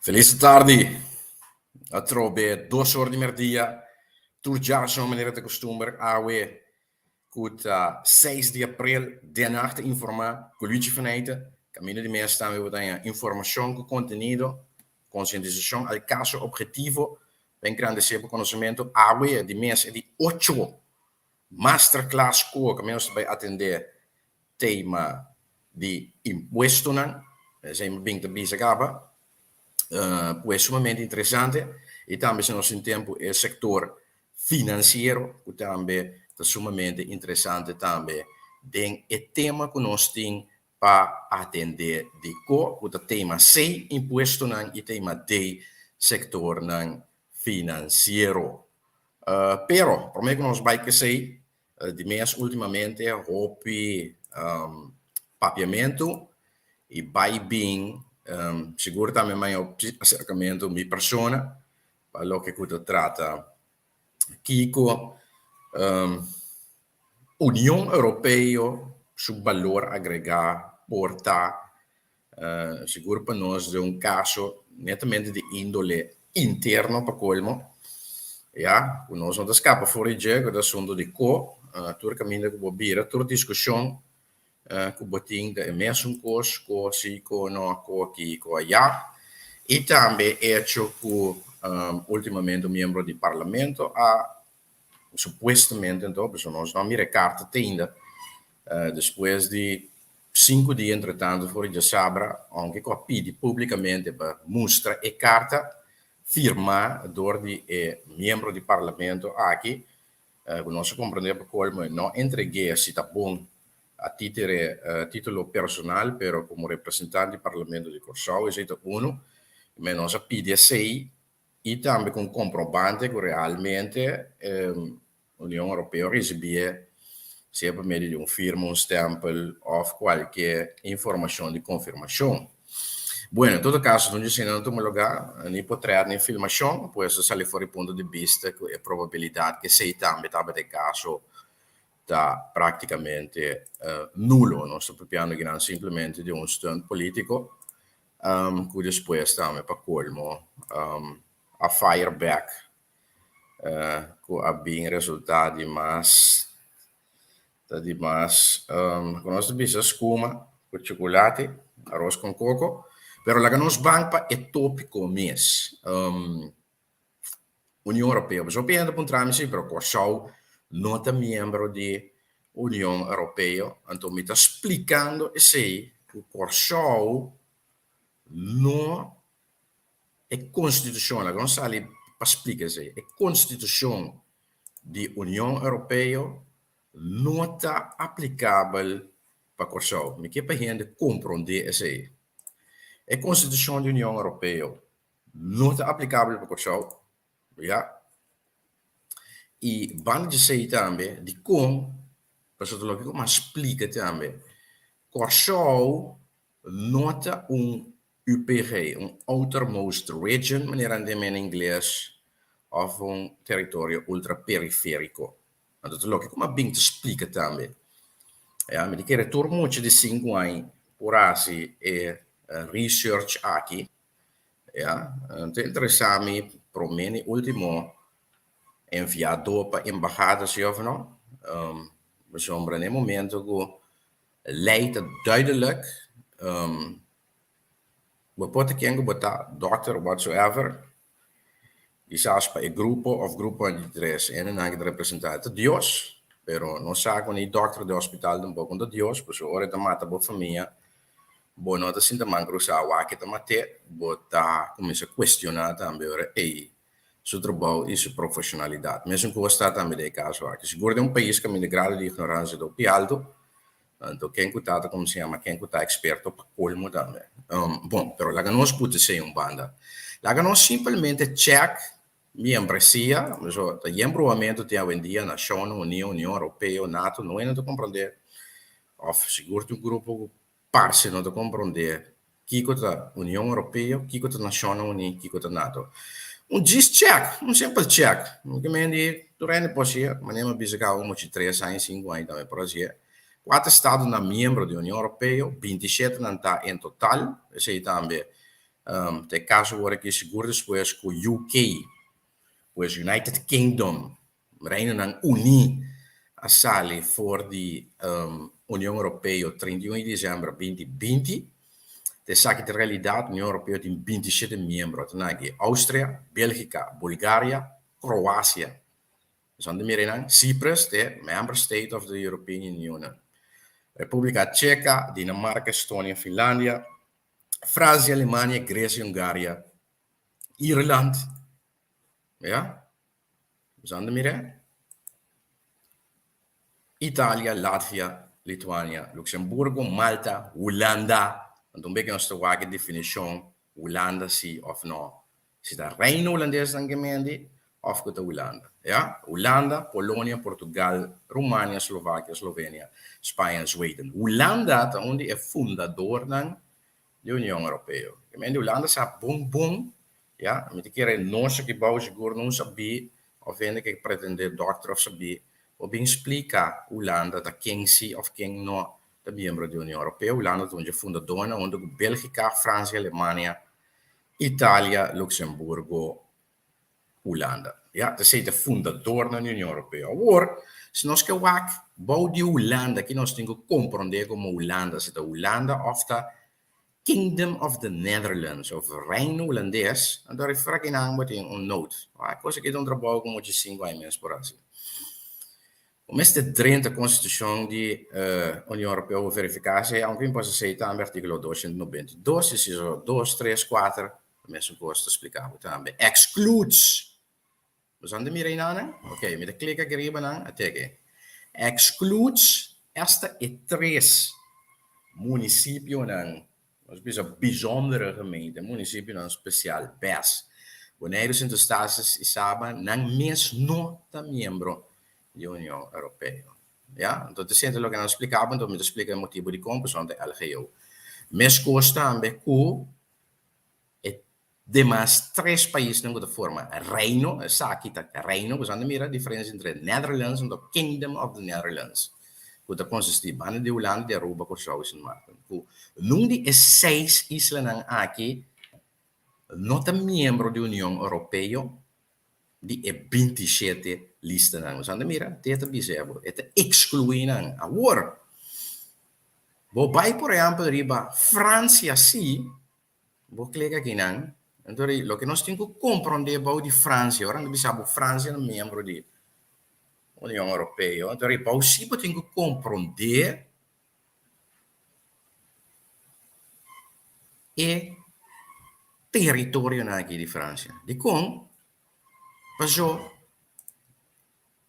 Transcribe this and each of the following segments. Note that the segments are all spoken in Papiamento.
Felis tardi. Atrobe 2 or di merdia. Tur djason manera ta kustumber, awe ku ta 6 di aprel, Den Haag ta informá ku Luigi van Eijten. Kaminda di mes tambe bo ta haña informashon ku kontenido, konsientisashon al kaso ophetivo pa engrandesé bo konosementu. Awe di mes e di ocho masterclass ku kaminda nos ta bai atendé tema di impuestonan. Esei mi bin ta bisa kaba. Pues sumamente interesante i tambe si nos tin tempu e sektor finansiero ku tambe ta sumamente interesante tambe den e tema ku nos tin pa atendé di ko ku ta tema C impuestonan i tema D sektornan finansiero. Pero promé ku nos bai ku esei, di mes últimamente hopi papiamentu i bai bin, sigur tambe maña aserkamentu mi persona pa loke ku ta trata kiko Union Europeo su balor agregá por ta. Sigur pa nos den un kaso netamente di índole interno pa kolmo, ya, ku nos no ta skapa for di dje, ku ta asuntu di ko, tur kaminda ku bo bira, tur diskushon ku bo tin ta e mesun kos, ko si, ko no, ko aki, ko ayá. I tambe echo ku últimamente un miembro di parlamento a supuestamente anto, pasobra nos no a mira e karta te ainda, despues di 5 dia entretanto for di djasabra, ounke ku a pidi públikamente pa mustra e karta firmá dor di e miembro di parlamento aki, ku nos a komprendé pa kolmo e no entreg'é si ta bon a títere título personal, pero komo representante di parlamento di Kòrsou, esei ta unu. Me nos a pidi esei i tambe ku un komprobante ku realmente Union Europeo risibié sea pa medio di un firma, un stèmpel òf kualke informashon di konfirmashon. Bueno, en todo kaso, no dje no tuma lugá, ni potrèt ni filmashon, pues ta sali for di punto di bista ku e probabilidat ku esei tambe tabata e kaso ta práktikamente nulo. Nos ta papiando akinan simplemente di un stunt polítiko ku despues tambe pa kolmo a fire back ku a bin resultá di mas ta di mas ku nos ta bisa skuma ku chukulati, aros kon koko, pero laga nos ban pa e tópiko mes, Union Europeo. Pasobra hopi hende ta puntra mi si, pero Kòrsou no ta miembro di Union Europeo, anto mi ta splikando esei ku Kòrsou no e konstitushon, laga nos sali pa splika esei, e konstitushon di Union Europeo no ta aplikabel pa Kòrsou. Mi ke pa hende komprondé esei. E konstitushon di Union Europeo no ta aplikabel pa Kòrsou, ya. I banda di esei tambe, dikon, pasobra ta loke ku mi a splika tambe, Kòrsou no ta un UPG, un outermost region, manera nan ta yama na ingles, òf un teritorio ultraperifériko. Anto ta loke ku mi a bin ta splika tambe. Ya, mi ta kere tur mucha di 5 aña por hasi e research aki. Ya, ta interesá mi promé ni último enviadó pa embahada si òf no. Pasobra na e momento ku lei ta duidelijk, bo por ta ken ku bo ta, dòkter whatsoever, kisas pa e grupo òf gruponan di tres hendenan ku ta representá ta Dios, pero no sa ku ni dòkter di hospital tampoko no ta Dios, pasobra ora e ta mata bo famia, bo no ta sinta man krusá wak e ta mat'é, bo ta kuminsá kuestioná tambe ora ei su trabou i su profeshonalidat. Mesun kos ta tambe den e kaso aki. Sigur den un pais kaminda e grado di ignoransia ta hopi altu, anto ken ku ta ta komo se yama ken ku ta eksperto pa kolmo tambe. Bon, pero laga nos put esei un banda. Laga nos simpelmente chèk miembresia, pasobra ta yen bruhamentu tin awendia, Nashonnan Uní, Union Europeo, nato, no hende ta komprondé, òf sigur tin un grupo ku parse no ta komprondé kiko ta Union Europeo, kiko ta Nashonnan Uní, kiko ta nato. Un djis chèk, un simpel chèk. Mi ke men di tur hende por hasié, manera mi a bisa kaba un mochi 3 aña, 5 aña tambe por hasié. Kuater estadonan miembro di Union Europeo, 27 nan ta en total, esei tambe. Ta e kaso awor aki sigur despues ku UK, pues United Kingdom, Reinonan Uní, a sali for di Union Europeo 31 di desèmber 2020. Ta esaki ta realidat, Union Europeo tin 27 miembro, ta nan aki Austria, Bélgika, Bulgaria, Kroasia, Nos ta mira einan, Cyprus ta e member state of the European Union, Repúblika Cheka, Dinamarka, Estonia, Finlandia, Fransia, Alemania, Gresia, Hungaria, Irland, ya, nos ta mira Italia, Latvia, Lituania, Luxemburgo, Malta, Hulanda. Anto un beke nos ta wak e definishon Hulanda si òf no. Si ta Reino Hulandes nan ke mendi òf ku ta Hulanda. Ya, Hulanda, Polonia, Portugal, Rumania, Slovakia, Slovenia, Spaña, Zweden. Hulanda ta un di e fundadornan di Union Europeo. Ke mendi Hulanda sa bon bon, ya, mi ta kere nos aki bou sigur no sabí òf hende ke pretendé dòkter òf sabí por bin splika Hulanda ta ken si òf ken no ta miembro di Union Europeo. Hulanda ta un dje fundadornan huntu ku Bélgika, Fransia, Alemania, Italia, Luxemburgo, Hulanda. Ya, ta esei ta fundadornan di Union Europeo. Awor, si nos ke wak bou di Hulanda, ki nos tin ku komprondé komo Hulanda? Si ta Hulanda òf ta Kingdom of the Netherlands òf Reino Hulandes, anto refer akinan bo tin un note. E kos aki ta un trabou ku mucha sinku aña mes por hasi. Bo mester drenta Konstitushon di Union Europeo bo verifiká esei, aunke mi por esei tambe artíkulo 292, inciso 2, 3, 4, e mesun kos ta splika bo tambe. Excludes! Bo sa mira einanan? Ok, mi ta klika aki riba nan, a teke. Excludes esta e tres munisipionan, nos bisa bijzondere gemeente, munisipionan spesial, bes. Boneiru, Sint Eustatius i Saba, nan mes no ta miembro di Union Europeo. Ya, anto ta sinti loke nan splika bo, anto mi ta splika e motibu dikon, pasobra nan ta LGO. Meskos tambe ku e demas tres paisnan ku ta forma Reino, esaki ta Reino, boso anda mira diferensia entre Netherlands anto Kingdom of the Netherlands, ku ta konsistí banda di Hulanda, di Aruba, Kòrsou i Sint Maarten, ku nun di e seis islanan aki no ta miembro di Union Europeo di e 27 listanan. Boso anda mira, te ta bisa bo, e ta ekskluí nan. Awor, bo bai por ehèmpel riba Fransia sí, Bo klek akinan, anto di loke nos tin ku komprondé bou di Fransia, ora nan ta bisa bo Fransia ta miembro di Union Europeo, anto di bou si bo tin ku komprondé e teritorionan aki di Fransia. Dikon? Paso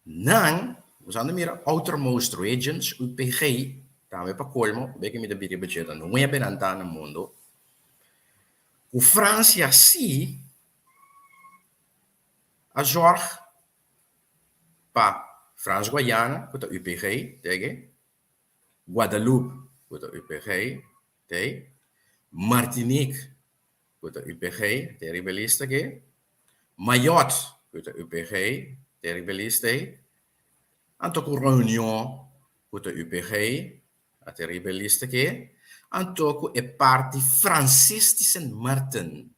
Nan, nos anda mira Outermost Regions, UPG, tambe pa colmo, beke mi ta biri bacheta nuebe nan ta na mundo, cu Francia si a zorg pa Frans Guayana, cu ta UPG, tege, Guadeloupe, cu ta UPG, te, Martinique, cu ta UPG, te riba e lista aki, Mayotte, cu ta UPG, te riba e lista ei, anto cu Reunion, cu ta UPG, a te riba e lista aki, anto cu e parti Frances di Sint Maarten,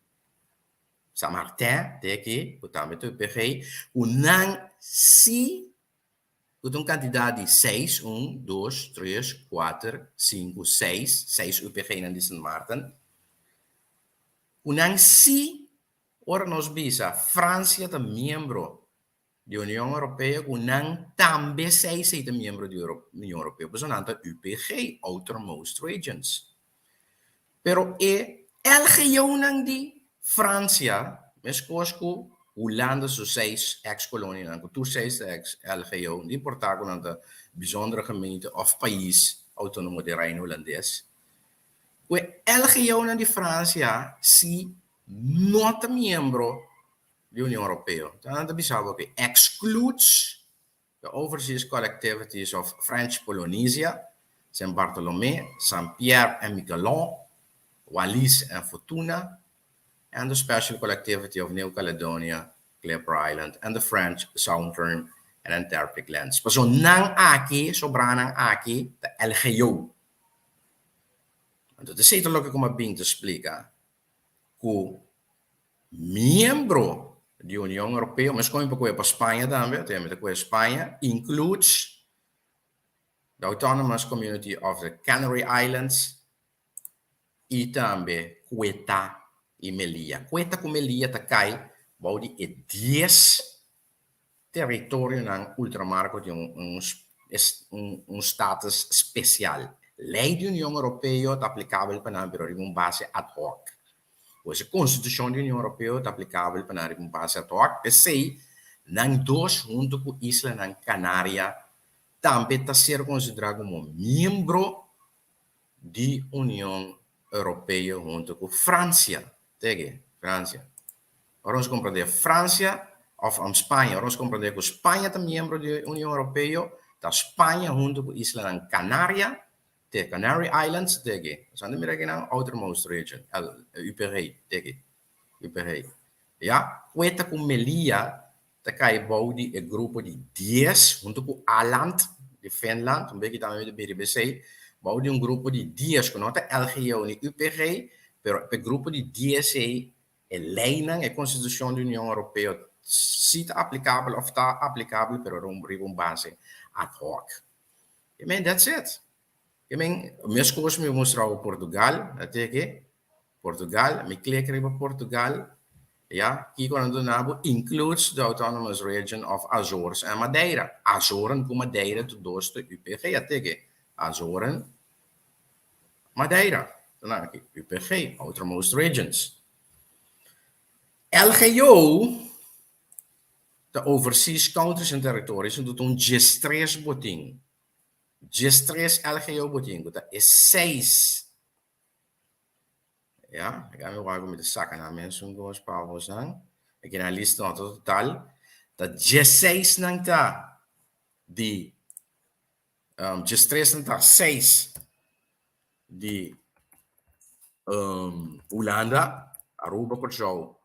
Saint Martin, te aki, cu tambe ta UPG, cu nan si Ku ta un kantidat di seis, un, dos, tres, kuater, sinku, seis, seis UPG-nan di Sint Maarten, ku nan si ora nos bisa Fransia ta miembro di Union Europeo ku nan tambe seis ei ta miembro di Union Europeo, pasobra nan ta UPG, Outermost Regions. Pero e LGOnan di Francia, meskos ku Hulanda su seis eks-kolonianan, ku tur seis ta eks-LGO, no importá ku nan ta bijzondere gemeente òf pais outónomo di Reino Hulandes, ku e LGOnan di Francia si no ta miembro di Union Europeo. Nan ta bisa bo ku excludes The overseas collectivities of French Polynesia, Saint Bartholomé, Saint Pierre and Miquelon, Wallis and Futuna, and the Special Collectivity of New Caledonia, Clipper Island, and the French Southern and Antarctic Lands. Paso nan aki, sobranan aki, ta LGO. Anto ta esei ta loke ku mi a bin ta splika. Ku miembro di Union Europeo, mes komo pa koe pa Spaña tambe, te mi ta koe Spaña, includes the Autonomous Community of the Canary Islands i tambe Ceuta i Melilla. Ceuta ku Melilla ta kai bou di e dies teritorionan ultramar ku tin un status spesial. Lei di Union Europeo ta aplikabel pa nan pero riba un base ad hoc. Pues e konstitushon di Union Europeo ta aplikabel pa nan riba un base ad hoc. P'esei nan dos huntu ku Islanan Kanaria tambe ta ser konsiderá komo miembro di Union Europeo huntu ku Fransia. Tege, Fransia. Ora nos komprendé Fransia òf Spaña, ora nos komprendé ku Spaña ta miembro di Union Europeo, ta Spaña huntu ku Islanan Kanaria, te Canary Islands, tege. Nos anda mira akinan, Outermost Region, UPG, tege, UPG. Ya, Ceuta ku Melilla ta kai bou di e grupo di dies, huntu ku Aland di Finland, un beki tambe mi ta biri besei, bou di un grupo di dies ku no ta LGO ni UPG, pero e grupo di dies ei e leinan, e konstitushon di Union Europeo si ta aplikabel òf ta aplikabel pero riba un base ad hoc. I mean, that's it. I mean, meskos mi mustra bo Portugal, at'e Portugal, mi klik riba Portugal, ya, kiko nan duna bo? Includes the autonomous region of Azores and Madeira. Azoren ku Madeira tur dos ta UPG, at'e ke Azoren, Madeira, ta nan aki, UPG, outermost regions. LGO ta overseas countries and territories, anto ta un diestres bo tin. 13 LGO bo tin ku ta e seis. Ya, e mi wak mi ta saka nan mesun kos pa bosnan. Aki nan lista no ta total. Ta 16 nan ta di 13 nan ta seis di Hulanda, Aruba, Kòrsou,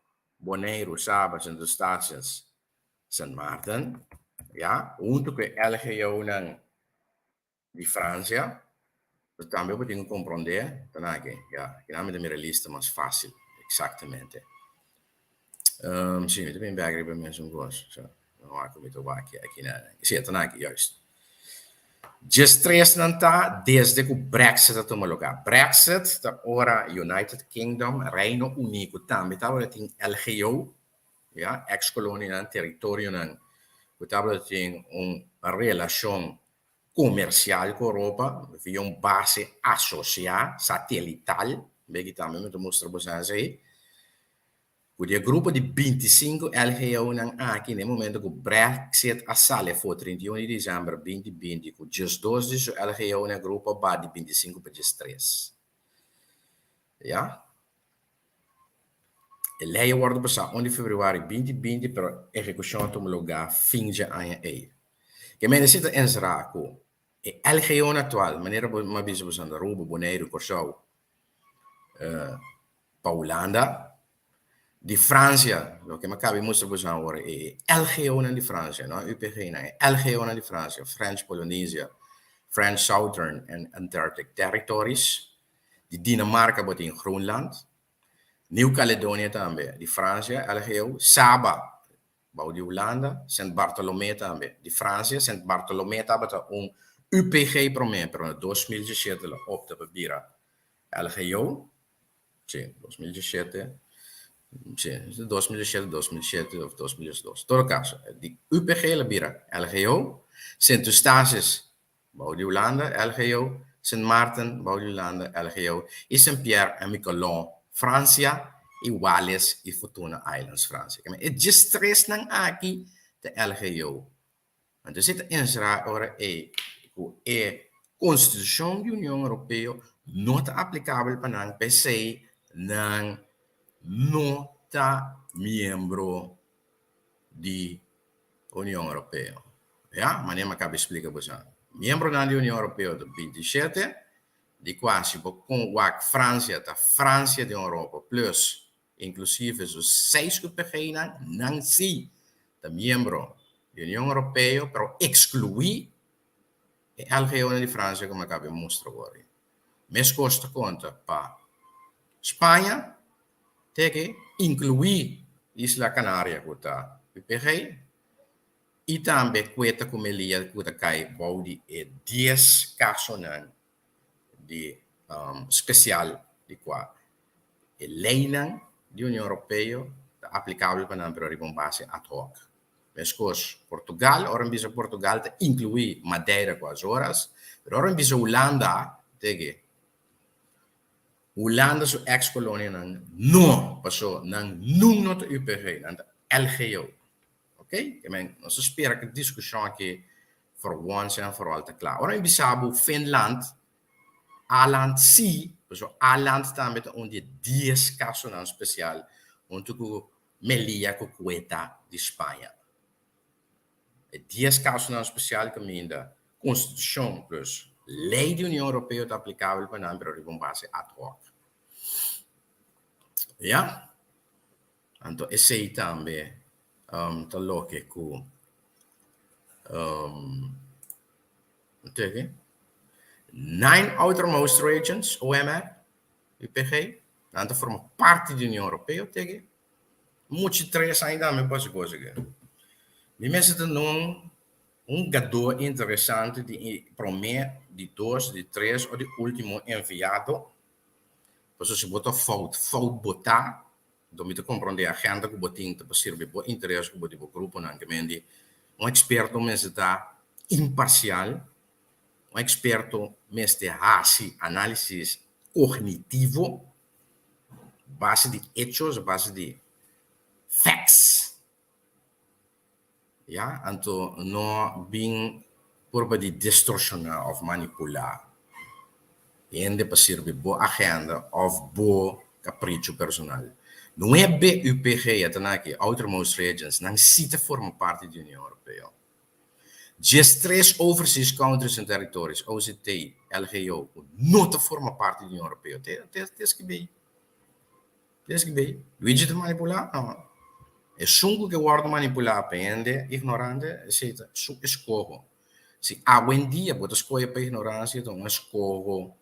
Boneiru, Saba, Sint Eustatius, Sint Maarten, ya, huntu ku e LGO-nan di Fransia, bo tambe bo tin ku komprondé, ta nan aki, ya, kinan mi ta mira lista mas fásil, eksaktamente. Sí, mi ta bin bèk riba e mesun kos, so, no wak ku mi ta wak aki nan, sí, ta nan aki, juist. 13 nan ta desde ku Brexit a tuma lugá. Brexit ta ora United Kingdom, Reino Uní, ku tambe tabata tin LGO, ya, ex kolonianan, teritorionan ku tabata tin un relashon komersial ku Europa via un base asosiá, satelital, beki tambe mi ta mustra boso esei, ku di e grupo di 25 LGOnan aki na e momento ku Brexit a sali afó 31 di desèmber 2020 ku 12 di su LGOnan e grupo a baha di 25 pa 13. Ya. E lei a wòrdu pasá un di febrüari 2020 pero ehekushon a tuma lugá fin dje aña ei. Ke mester si ta enserá ku e LGOnan aktual, manera bo mi a bisa boso Aruba, Boneiru, Kòrsou, pa Hulanda, di Fransia, loke mi a kaba di mustra boso awor e LGOnan di Fransia, no e UPGnan, e LGOnan di Fransia, French Polynesia, French Southern and Antarctic Territories, di Dinamarka bo tin Groenland, Nieuw Caledonia tambe di Fransia, LGO, Saba bou di Hulanda, Sint Bartolomé tambe di Fransia, Sint Bartolomé tabata un UPG promé pero na 2017 lo opta pa bira LGO, si, 2017, si, 2017, 2007 of 2012, todo kaso di UPG lo bira LGO, Sint Eustatius bou di Hulanda, LGO, Sint Maarten, bou di Hulanda, LGO, i Sint Pierre en Miquelon, Fransia, i Wallis i Futuna Islands, Fransia. E 13nan aki ta LGO. Anto esei ta enserá ora ei ku e Konstitushon di Union Europeo no ta aplikabel pa nan, p'esei nan no ta miembro di Union Europeo. Ya, manera mi a kaba di splika boso. Miembronan di Union Europeo ta 27, di kua si bo kon wak Fransia ta Fransia den Europa plus inklusive su seis UPG-nan, nan si ta miembro di Union Europeo, pero ekskluí e LGO-nan di Fransia ku mi a kaba di mustra awor. Meskos ta konta pa Spaña. Te ke inkluí Isla Canaria ku ta UPG i tambe Quetta ku Melilla ku ta kai bou di e dies kasonan di spesial di kua e leinan di Union Europeo ta aplikabel pa nan pero riba un base ad hoc. Meskos Portugal, ora mi bisa Portugal ta inkluí Madeira ku Azores, pero ora mi bisa Hulanda te ke Hulanda su ex kolonianan no, paso nan nun no ta UPG, nan ta LGO. Ok, ke men nos ta spera ku e diskushon aki for once and for all ta kla. Ora mi bisa bo Finland, Aland si, paso Aland tambe ta un di e dies kasonan spesial huntu ku Melilla ku Ceuta di Spaña. E dies kasonan spesial kaminda Konstitushon plus lei di Union Europeo ta aplikabel pa nan pero riba un base ad hoc. Ya. Anto esei tambe ta loke ku Nine outermost regions, OMR, UPG, nan ta forma parti di Union Europeo tege. Muchi tres aña tambe pasa kos aki. Mi mester ta nun un gadó interesante di promé, di dos, di tres o di último enviado. Pasobra si bo ta fout, fout bo ta. Enton mi ta komprondé agenda ku bo tin ta pa sirbi bo interes ku bo di bo gruponan. Ke men di un eksperto mester ta imparsial. Un eksperto mester hasi análisis kognitivo, base di hechos, base di facts. Ya, anto no bin purba di distorshoná òf manipulá hende pa sirbi bo agenda òf bo kapricho personal. Nuebe UPG ta na aki, Outermost Regions, nan si ta forma parti di Union Europeo. Diestres Overseas Countries and Territories, OCT, LGO, ku no ta forma parti di Union Europeo. Te te te skibí. Te skibí. Luigi ta manipulá? No. Esun ku ke wòrdu manipulá pa hende ignorante, esei ta su eskoho. Si awendia bo ta skohe pa ignoransia, ta un eskoho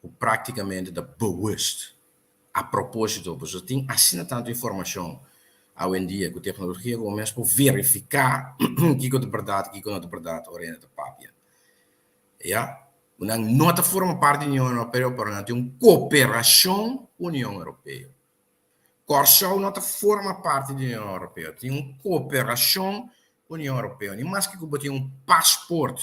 ku práktikamente ta bewust. A propósito, pasobra tin asina tantu informashon awendia ku teknologia ku bo mes por verifiká kiko ta bèrdat i kiko no ta bèrdat ora hende ta papia. Ya, ku nan no ta forma parti di Union Europeo pero nan tin un koperashon ku Union Europeo. Kòrsou no ta forma parti di Union Europeo, tin un koperashon ku Union Europeo. Ni maske ku bo tin un pasport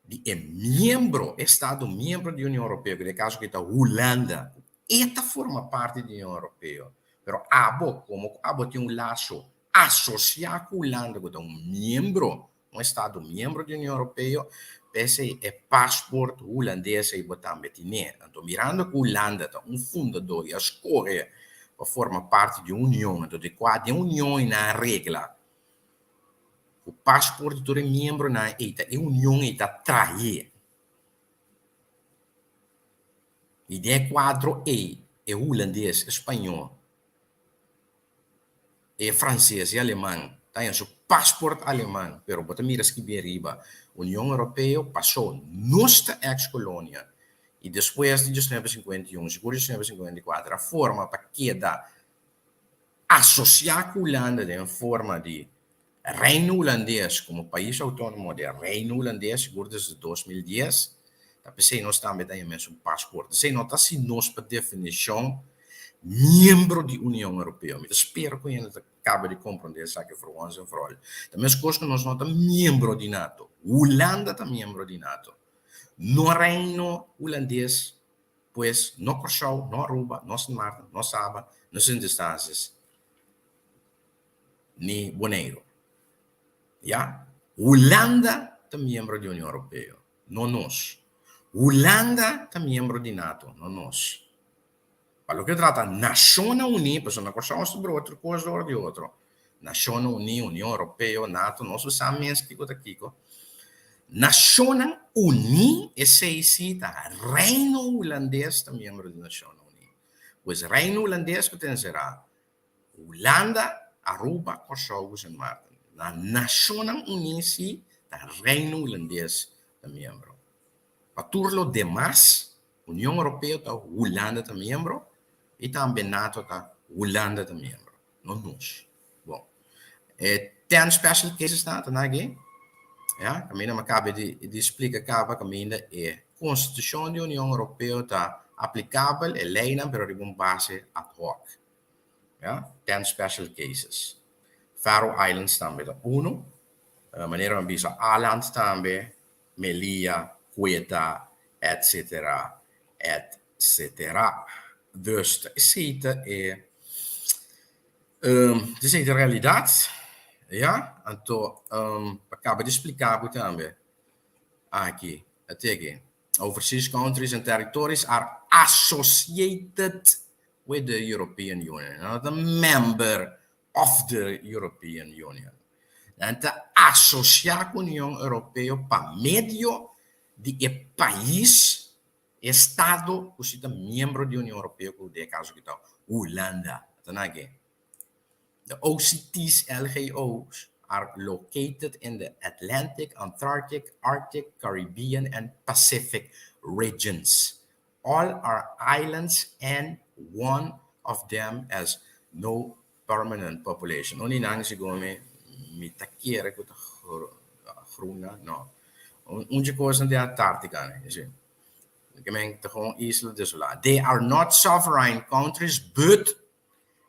di e miembro, e estado miembro di Union Europeo, ku den e kaso aki ta Hulanda, ku e ta forma parti di Union Europeo, pero abo komo ku abo tin un laso asosiá ku Hulanda ku ta un miembro, un estado miembro di Union Europeo, p'esei e pasport hulandes ei bo tambe tine. Anto mirando ku Hulanda ta un fundadó i a skohe pa forma parti di un union, anto di kua den union ei nan a regla Ku pasport di tur e miembronan ei ta e union ei ta trahe. I den e kuadro ei e hulandes, e spañó, e franses, e aleman ta haña su pasport aleman, pero bo ta mira skibí ariba Union Europeo pasó nos ta ex kolonia i despues di diesnuebe sinkuenta i un sigur diesnuebe sinkuenta i kuater a forma pa keda Asosiá ku Hulanda den forma di Reino Hulandes komo pais outónomo di Reino Hulandes sigur desde 2010, ta p'esei nos tambe ta haña mesun pasport. Esei no ta hasi nos pa definishon miembro di Union Europeo. Mi ta spera ku hende ta kaba di komprondé esaki for once and for all. Ta meskos ku nos no ta miembro di nato. Hulanda ta miembro di nato. No Reino Hulandes. Pues, no Kòrsou, no Aruba, no Sint Maarten, no Saba, no Sint Eustatius, ni Boneiru. Ya? Hulanda ta miembro di Union Europeo, no nos. Hulanda ta miembro di nato, no nos. Pa loke trata Nashonnan Uní, pasobra na Kòrsou nos ta bira otro kos dor di otro. Nashonnan Uní, Union Europeo, nato, nos lo sa mes kiko ta kiko. Nashonnan Uní, esei sí ta Reino Hulandes ta miembro di Nashonnan Uní. Pues Reino Hulandes ku ta enserá Hulanda, Aruba, Kòrsou ku Sint Maarten. Na Nashonnan Uní sí ta Reino Hulandes ta miembro. Pa tur lo demas. Union Europeo ta Hulanda ta miembro i tambe nato ta Hulanda ta miembro, no nos. Bon, e 10 special cases nan ta naki, ya, kaminda mi a kaba di di splika kaba kaminda e Konstitushon di Union Europeo ta aplikabel, e leinan, pero riba un base ad hoc. Ya, 10 special cases. Faroe Islands tambe ta uno, manera mi a bisa Aland tambe, Melilla, Quetta, etc. Etc. Dus ta esei ta e esei ta e realidat, ya. Anto pa kaba di splika bo tambe aki a teke overseas countries and territories are associated with the European Union, nan no ta member of the European Union. Nan ta asosiá ku Union Europeo pa medio di e pais, estado ku si ta miembro di Union Europeo ku den e kaso aki ta Hulanda. Ta nan ke? The OCT's LGO's are located in the Atlantic, Antarctic, Arctic, Caribbean and Pacific regions. All are islands and one of them has no permanent population. Un di nan segun mi, mi ta kere ku ta Gruna, no. Un dje kosnan den Antarctica, ne, si. Ke men ta gewoon isla desolá. They are not sovereign countries but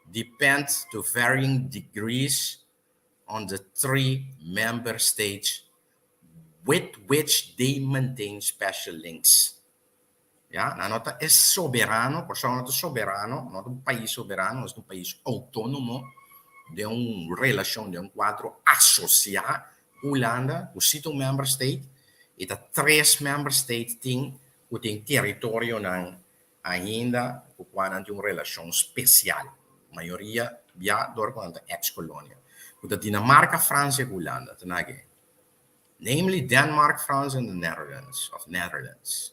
depend to varying degrees on the three member states with which they maintain special links. Ya, nan no ta e soberano, Kòrsou no ta soberano, no ta un pais soberano, nos ta un pais outónomo den un relashon, den un kuadro asosiá ku Hulanda, ku si ta un member state, i ta tres member state tin ku tin teritorionan ainda ku kua nan tin un relashon spesial, mayoria bia dor ku nan ta eks kolonia, ku ta Dinamarka, Fransia ku Hulanda, ta nake. Namely Denmark, France and the Netherlands of Netherlands.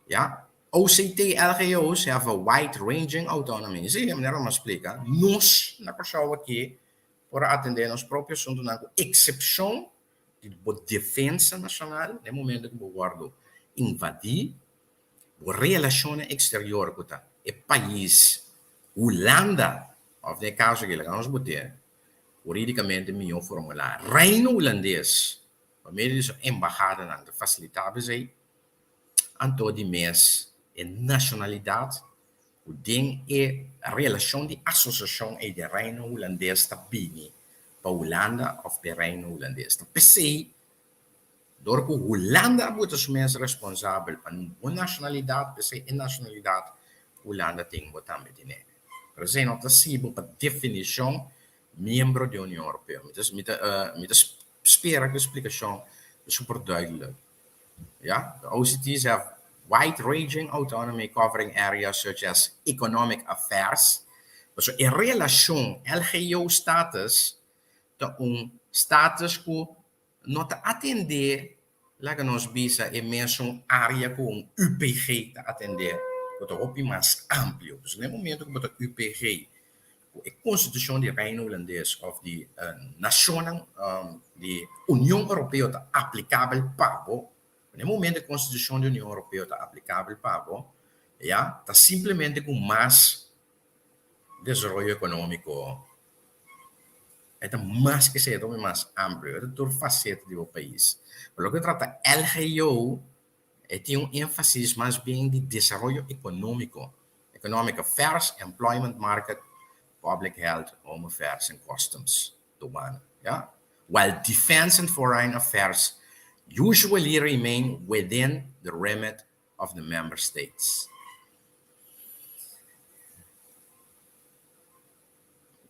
Ya. OCT LGO's have a wide-ranging autonomy. Sí, manera mi a splika, nos na Kòrsou aki por a atendé nos propio asuntunan ku eksepshon di bo defensa nashonal den momento ku bo wòrdu invadí, bo relashonnan eksterior ku ta e pais Hulanda òf den e kaso aki laga nos bot'é Hurídikamente mihó formulá. Reino Hulandes, pa medio di su embahadanan, ta fasilitá p'esei. Anto di mes e nashonalidat ku den e relashon di asosiashon ei den Reino Hulandes ta bini pa Hulanda òf p'e Reino Hulandes. Ta p'esei dor ku Hulanda a buta su mes responsabel pa bo nashonalidat, p'esei e nashonalidat ku Hulanda tin bo tambe tene. Pero esei no ta sibu pa definishon miembro di Union Europeo. Mi ta mi ta mi ta spera ku e splikashon ta super duidelijk. Ya, the OCTs have wide-ranging autonomy covering areas such as economic affairs. Pasobra e relashon LGO status ta un status ku no ta atendé, laga nos bisa, e mesun área ku un UPG ta atendé, ku ta hopi mas amplio. Pues na e momento ku bo ta UPG, ku e konstitushon di Reino Hulandes òf di nashonnan di Union Europeo ta aplikabel pa bo, na e momento e konstitushon di Union Europeo ta aplikabel pa bo, ya, ta simplemente ku mas desaroyo ekonómiko. E ta mas ke esei, e ta hopi mas amplio, e ta tur faseta di bo pais. Pa loke trata LGO, e tin un énfasis mas bien di desaroyo ekonómiko, economic affairs, employment market, public health, home affairs and customs, douane, ya. While defense and foreign affairs usually remain within the remit of the member states.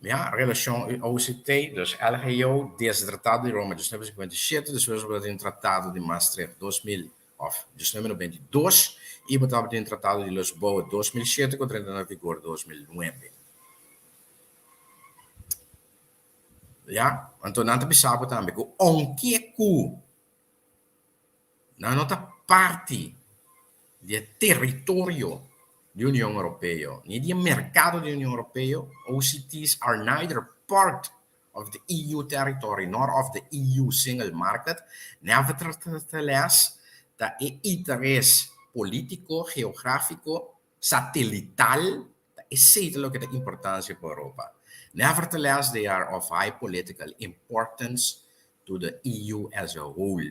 Ya, relashon i OCT, dus LGO, desde Tratado di Roma 1957, despues bo ta tin Tratado di Maastricht 2000 òf 1992 i bo tabatin Tratado di Lisboa 2007 ku a drenta na vigor 2009. Ya, anto nan ta bisa bo tambe ku ounke ku Nan no ta parti di e teritorio di Union Europeo ni di e merkado di Union Europeo, OCTs are neither part of the EU territory nor of the EU single market, nevertheless ta e interes polítiko, geográfiko, satelital, ta esei ta loke ta importansia pa Europa. Nevertheless, they are of high political importance to the EU as a whole.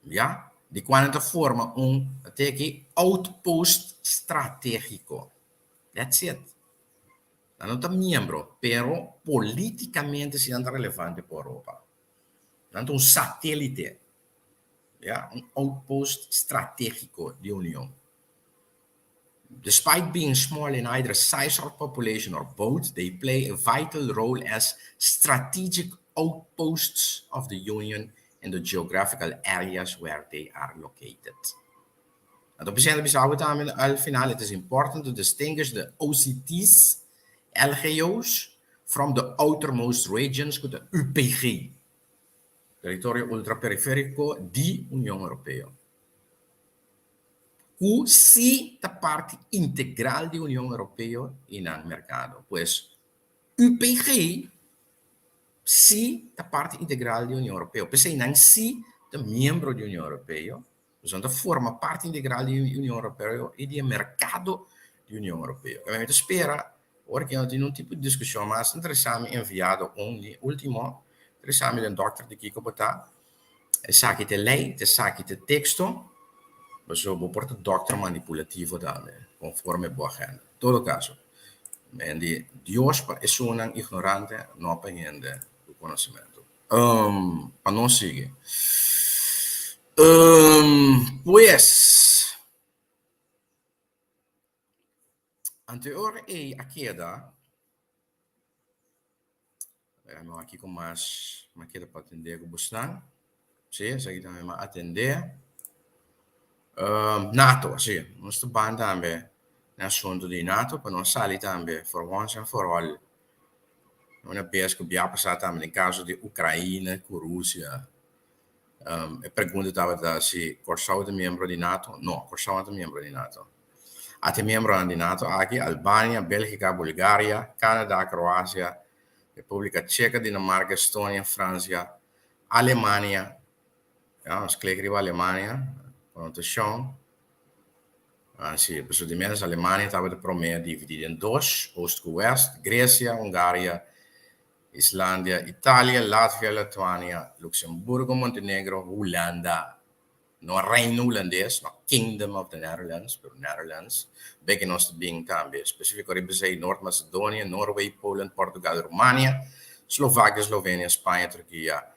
Ya, di kua nan ta forma un, ta aki, outpost stratégiko. That's it. Nan no ta miembro, pero polítikamente si nan ta relevante pa Europa. Nan ta un satélite, ya, un outpost stratégiko di Union. Despite being small in either size or population or both, they play a vital role as strategic outposts of the Union in the geographical areas where they are located. Anto presidente bisa awe tambe al final it is important to distinguish the OCT's, LGO's, from the outermost regions ku ta UPG, Territorio Ultraperiferico di Union Europeo. Ku si ta parti integral di Union Europeo i nan merkado. Pues UPG si ta parti integral di Union Europeo. P'esei nan si ta miembro di Union Europeo, pues nan ta forma parti integral di Union Europeo i di e merkado di Union Europeo. Mi ta spera ora ku nan tin un tipo di diskushon mas interesá mi enviado un di ultimo, interesá mi den dòkter di kiko bo ta. Esaki ta e lei, esaki ta e teksto, pasobra bo por ta dòkter manipulativo tambe, konforme bo agenda. Todo kaso, men di Dios pa esunnan ignorante, no pa hende ku konosementu. Pa nos sigui. Pues, anto e ora ei a keda. Wera no aki ku mas mi a keda pa atendé ku bosnan. Sí, esaki tambe mi a atendé. Nato, sí, nos ta ban tambe na asuntu di nato pa nos sali tambe for once and for all. Una bes ku bia pasá tambe den kaso di Ukraina ku Rusia, e pregunta tabata si Kòrsou ta miembro di nato. No, Kòrsou no ta miembro di nato. Ata e miembronan di nato aki, Albania, Bélgika, Bulgaria, Canada, Kroasia, Repúblika Cheka, Dinamarka, Estonia, Fransia, Alemania, ya, nos klik riba Alemania, konotashon, ah, si, pasobra di mes Alemania tabata promé dividí den dos, Oost ku West, Gresia, Hungaria, Islandia, Italia, Latvia, Lituania, Luxemburgo, Montenegro, Hulanda, No Reino Hulandes, no Kingdom of the Netherlands, pero Netherlands. Beke nos ta bin tambe spesífiko riba esei, Nort Masedonia, Norway, Poland, Portugal, Rumania, Slovakia, Slovenia, Spaña, Turkia,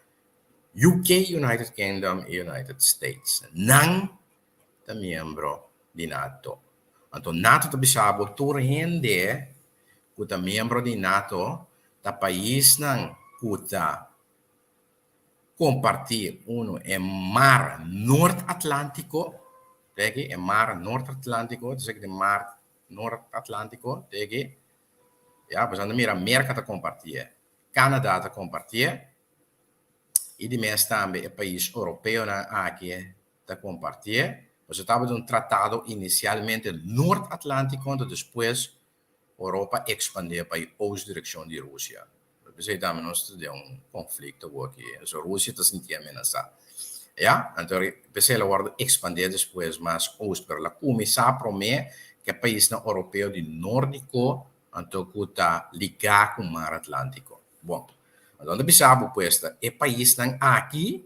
UK, United Kingdom i United States. Nan ta miembro di nato. Anto nato ta bisa bo tur hende ku ta miembro di nato ta paisnan ku ta Kompartí unu e mar Nort Atlántiko, te aki, e mar Nort Atlántiko, ta esaki ta e mar Nort Atlántiko, te aki, ya, pues anda mira Merka ta kompartié, Kanada ta kompartié, i di mes tambe e pais oropeonan aki ta kompartié, pues e tabata un tratado inisialmente Nort Atlántiko, anto despues Oropa ekspandé pa e oost direkshon di Rusia. P'esei tambe nos ta den un konflikto ku aki. So Rusia ta sinti amenasá. Ya, anto p'esei el a wòrdu ekspandé despues mas oost, pero el a kuminsá promé ku e paisnan oropeo di nordiko anto ku ta ligá ku mar Atlántiko. Bon, anto nan ta bisa bo pues ta e paisnan aki.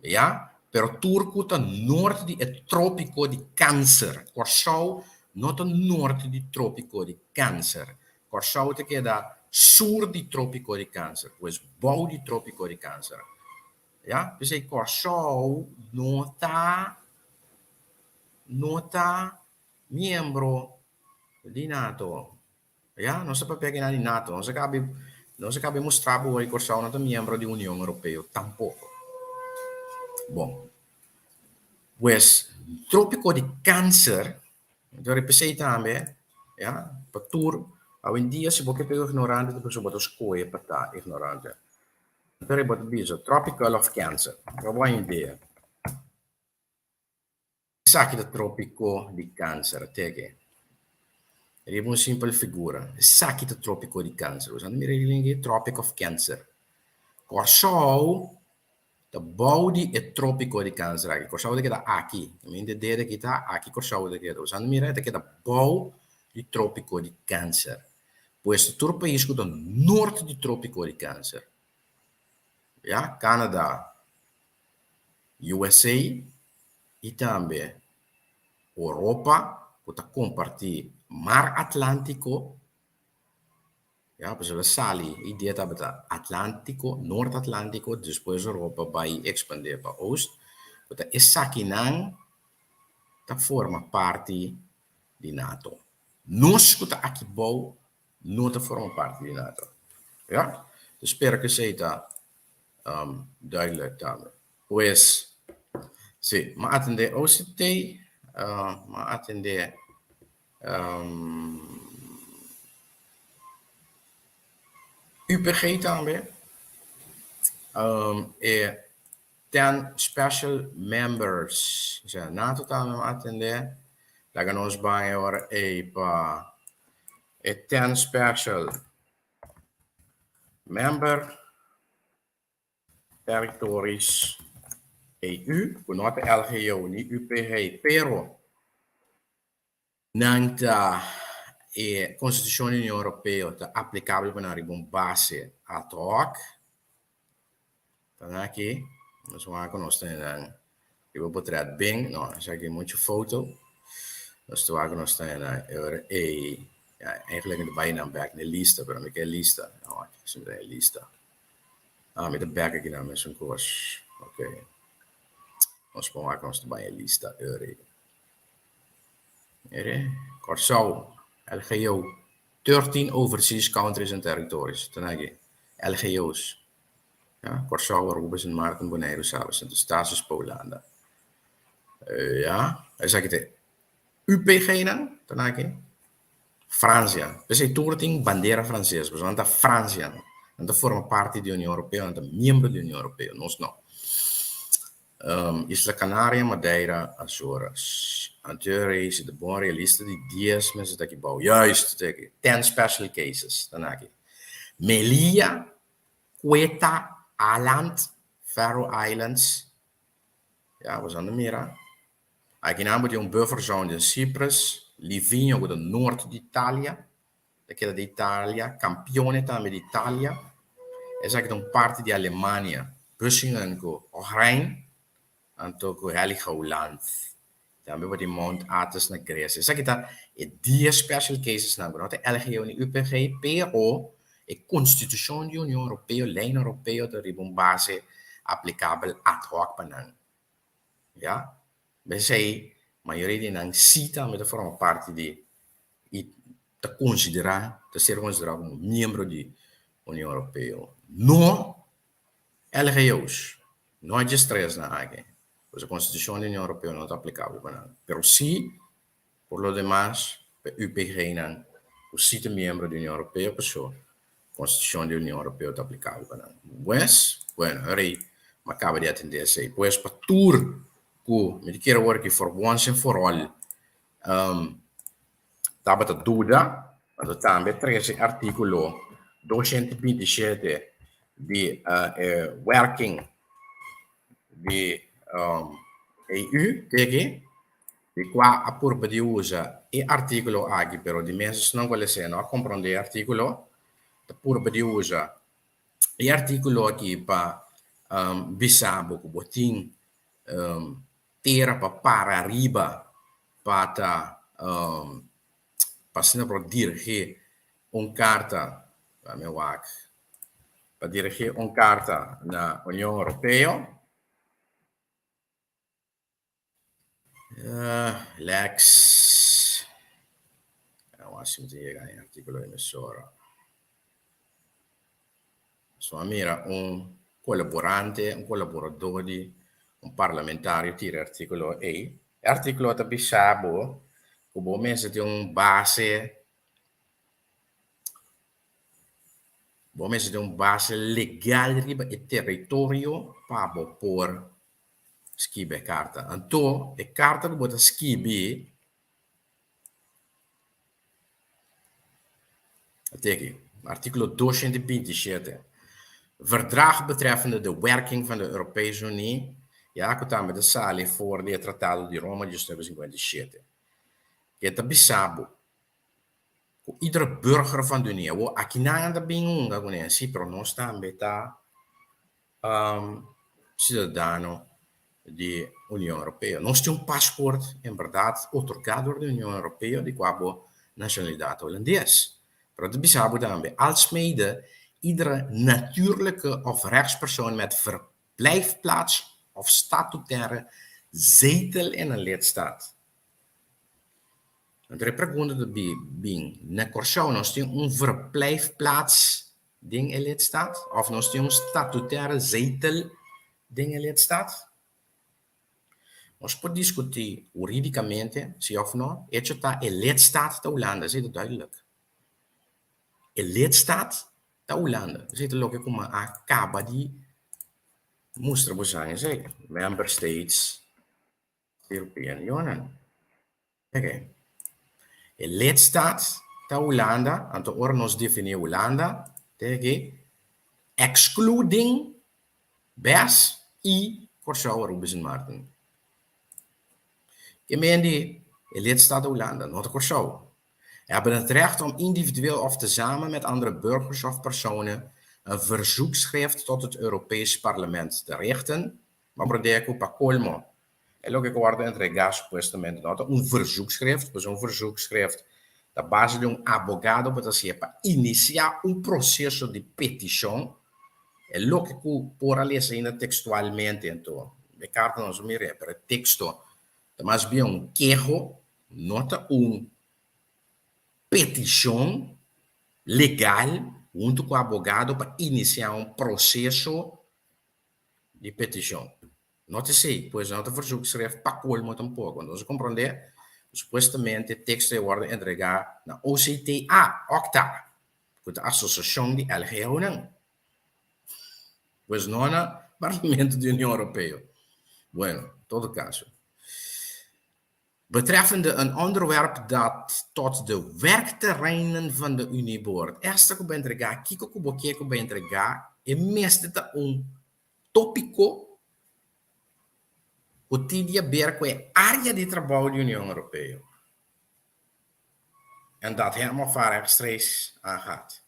Ya, pero tur ku ta nort di e trópiko di Kanser. Kòrsou no ta nort di trópiko di Kanser. Kòrsou ta keda sur di trópiko di Kanser, pues bou di trópiko di Kanser. Ya, p'esei Kòrsou no ta no ta miembro di nato. Ya, nos ta papia kinan di nato. Nos a kabi, nos a kabi mustra bo hoy Kòrsou no ta miembro di Union Europeo tampoko. Bon, pues trópiko di Kanser, mi ta repesei tambe, ya, pa tur, awendia si bo ke ta ignorante ta pasobra bo ta skohe pa ta ignorante. Mi ta riba ta bisa Tropical of Cancer, pa bo haña idea. Esaki ta trópiko di Kanser, teke. Riba un simpel figura. Esaki ta trópiko di Kanser. Bo sa mira e link ei? Tropic of Cancer. Kòrsou Ta bou di e trópiko di Kanser aki. Kòrsou ta keda aki. Mi ta dede aki ta aki Kòrsou ta keda. Bo mira e ta keda bou di trópiko di Kanser. Pues tur pais ku ta nort di trópiko di Kanser, ya, Canada, USA i tambe Oropa ku ta kompartí Mar Atlántiko, Ya, pasobra sali e idea tabata Atlántico, Noord Atlántico, despues Europa bai expande pa Oost, ku ta esakinan ta forma parti di nato. Nos ku ta aki bou no ta forma parti di nato. Ya, ta spera ku esei ta duidelijk tambe. Pues, si, m'a atende OCT, m'a atende UPG tambe. E ten special members, osea nato tambe a atende. Laga nos ban e ora ei pa e ten special member territories EU, ku no ta LGO ni UPG, pero Nan ta e Konstitushon di Union Europeo ta aplikabel pa nan riba un base ad hoc. Ta nan aki, nos wak ku nos tene nan riba potret bin, no, esaki muchu foto. Nos ta wak ku nos tene nan e ora ei, ya, eigenlijk mi ta bai nan bek na e lista, pero mi ke lista, no, aki si mi ta e lista. Ah, mi ta bek aki nan mesun kos, ok. Nos por wak ku nos ta bai e lista e ora ei. Mire, Kòrsou, LGO, 13 overseas countries and territories, ta nan aki, LGO's, ja, Kòrsou, Aruba, Sint Maarten, Boneiru, Saba, Sint Eustatius pa Hulanda. Ja, esaki ta e UPG-nan, ta nan aki. Fransia, p'esei tur tin bandera franses, pasobra nan ta Fransia, nan ta forma parti di Union Europeo, nan ta miembro di Union Europeo, nos no. Isla Canaria, Madeira, Azores. Anterior ei si ta bon realista di dies mester ta aki bou. Juist, ta aki. Ten special cases ta na aki. Melilla, Quetta, Aland, Faroe Islands. Ya, boso anda mira. Aki nan bo tin un buffer zone den Cyprus, Livigno ku ta nort di Italia. Ta keda di Italia, Campione tambe di Italia. Esaki ta un parti di Alemania, Büssingen ku Hochrhein, anto ku Heligoland. Tambe bo tin Mount Athos na Grecia. Esaki ta e dies special casesnan ku no ta LGO ni UPG, pero e Konstitushon di Union Europeo, Leynan Europeo ta riba un base aplikabel ad hoc pa nan. Ya. P'esei mayoria di nan sí tambe ta forma parti di i ta konsiderá, ta ser konsiderá komo miembro di Union Europeo. No LGO's, no a djes tresnan aki, pasobra Konstitushon di Union Europeo no ta aplikabel pa nan, pero sí por lo demas pa e UPG-nan ku sí ta miembro di Union Europeo, pasobra Konstitushon di Union Europeo ta aplikabel pa nan. Pues, bueno, e rei mi a kaba di atendé esei. Pues pa tur ku mi ta kere wòrdu aki for once and for all tabata duda, anto tambe trese artíkulo 227 di e werking di EU te aki, di kua a purba di usa e artíkulo aki, pero di mes esnan ku a les'é no a komprondé e artíkulo, ta purba di usa e artíkulo aki pa bisa bo ku bo tin tera pa para riba pa ta pa asina por dirigí un karta, mi wak, pa dirigí un karta na Union Europeo. Lex. Awor si mi ta yega na e artíkulo di mesora. So a mira un kolaborante, un kolaboradó di un parlamentario tira e artíkulo ei. E artíkulo ta bisa bo ku bo mester tin un base, bo mester tin un base legal riba e teritorio pa bo por skibi e karta. Anto e karta ku bo ta skibi a teki, artíkulo 227. Verdrag betreffende de werking van de Europese Unie, ya ku tambe ta sali for di e Tratado di Roma di 1957. Ke ta bisa bo ku iedere burger van de Unie, awor akinan ta bin hunga kuné, si, pero nos tambe ta siudadano di Union Europeo. Nos tin un pasport en bèrdat otorgá dor di Union Europeo di kua bo nashonalidat holandes. Pero ta bisa bo tambe, alsmede iedere natuurlijke of rechtspersoon met verblijfplaats of statutaire zetel in een lidstaat. Anto e pregunta ta bin, na Kòrsou nos tin un verblijfplaats den e lidstaat of nos tin un statutaire zetel den e lidstaat? Nos por diskutí hurídikamente si òf no, echo ta e lidstaat ta Hulanda, esei ta duidelijk. E lidstaat ta Hulanda, esei ta loke ku mi a kaba di mustra boso esei, Member States European Union. Oké. E lidstaat ta Hulanda, anto ora nos definí Hulanda, te aki, excluding bes i Kòrsou, Aruba i Sint Maarten. Ke men di e lidstaat ta Hulanda, no ta Kòrsou. Hebben het recht om individueel of tezamen met andere burgers of personen een verzoekschrift tot het Europees Parlement te richten, Ma prende ku pa kolmo e loke ku wòrdu entregá supuestamente no ta un verzoekschrift, pasobra un verzoekschrift ta base di un abogado bo ta hasié pa inisiá un proseso di petishon. E loke ku por a lesa ainda tekstualmente anto e karta nos a mir'é, pero e teksto ta mas bien un keho, no ta un petishon legal huntu ku abogado pa inisiá un proseso di petishon. No ta esei, pues no ta verzoekschrift pa kolmo tampoko. Nos a komprondé ku supuestamente e teksto ei wòrdu entregá na OCTA, OCTA, ku ta asosiashon di LGOnan. Pues no na Parlamento di Union Europeo. Bueno, en todo kaso. Betreffende een onderwerp dat tot de werkterreinen van de Unie behoort. Esta ku bo entregá, kiko ku bo ke ku bo entregá, e mester ta un tópiko ku tin di haber ku e área di trabou di Union Europeo. En dat hem of haar rechtstreeks aangaat.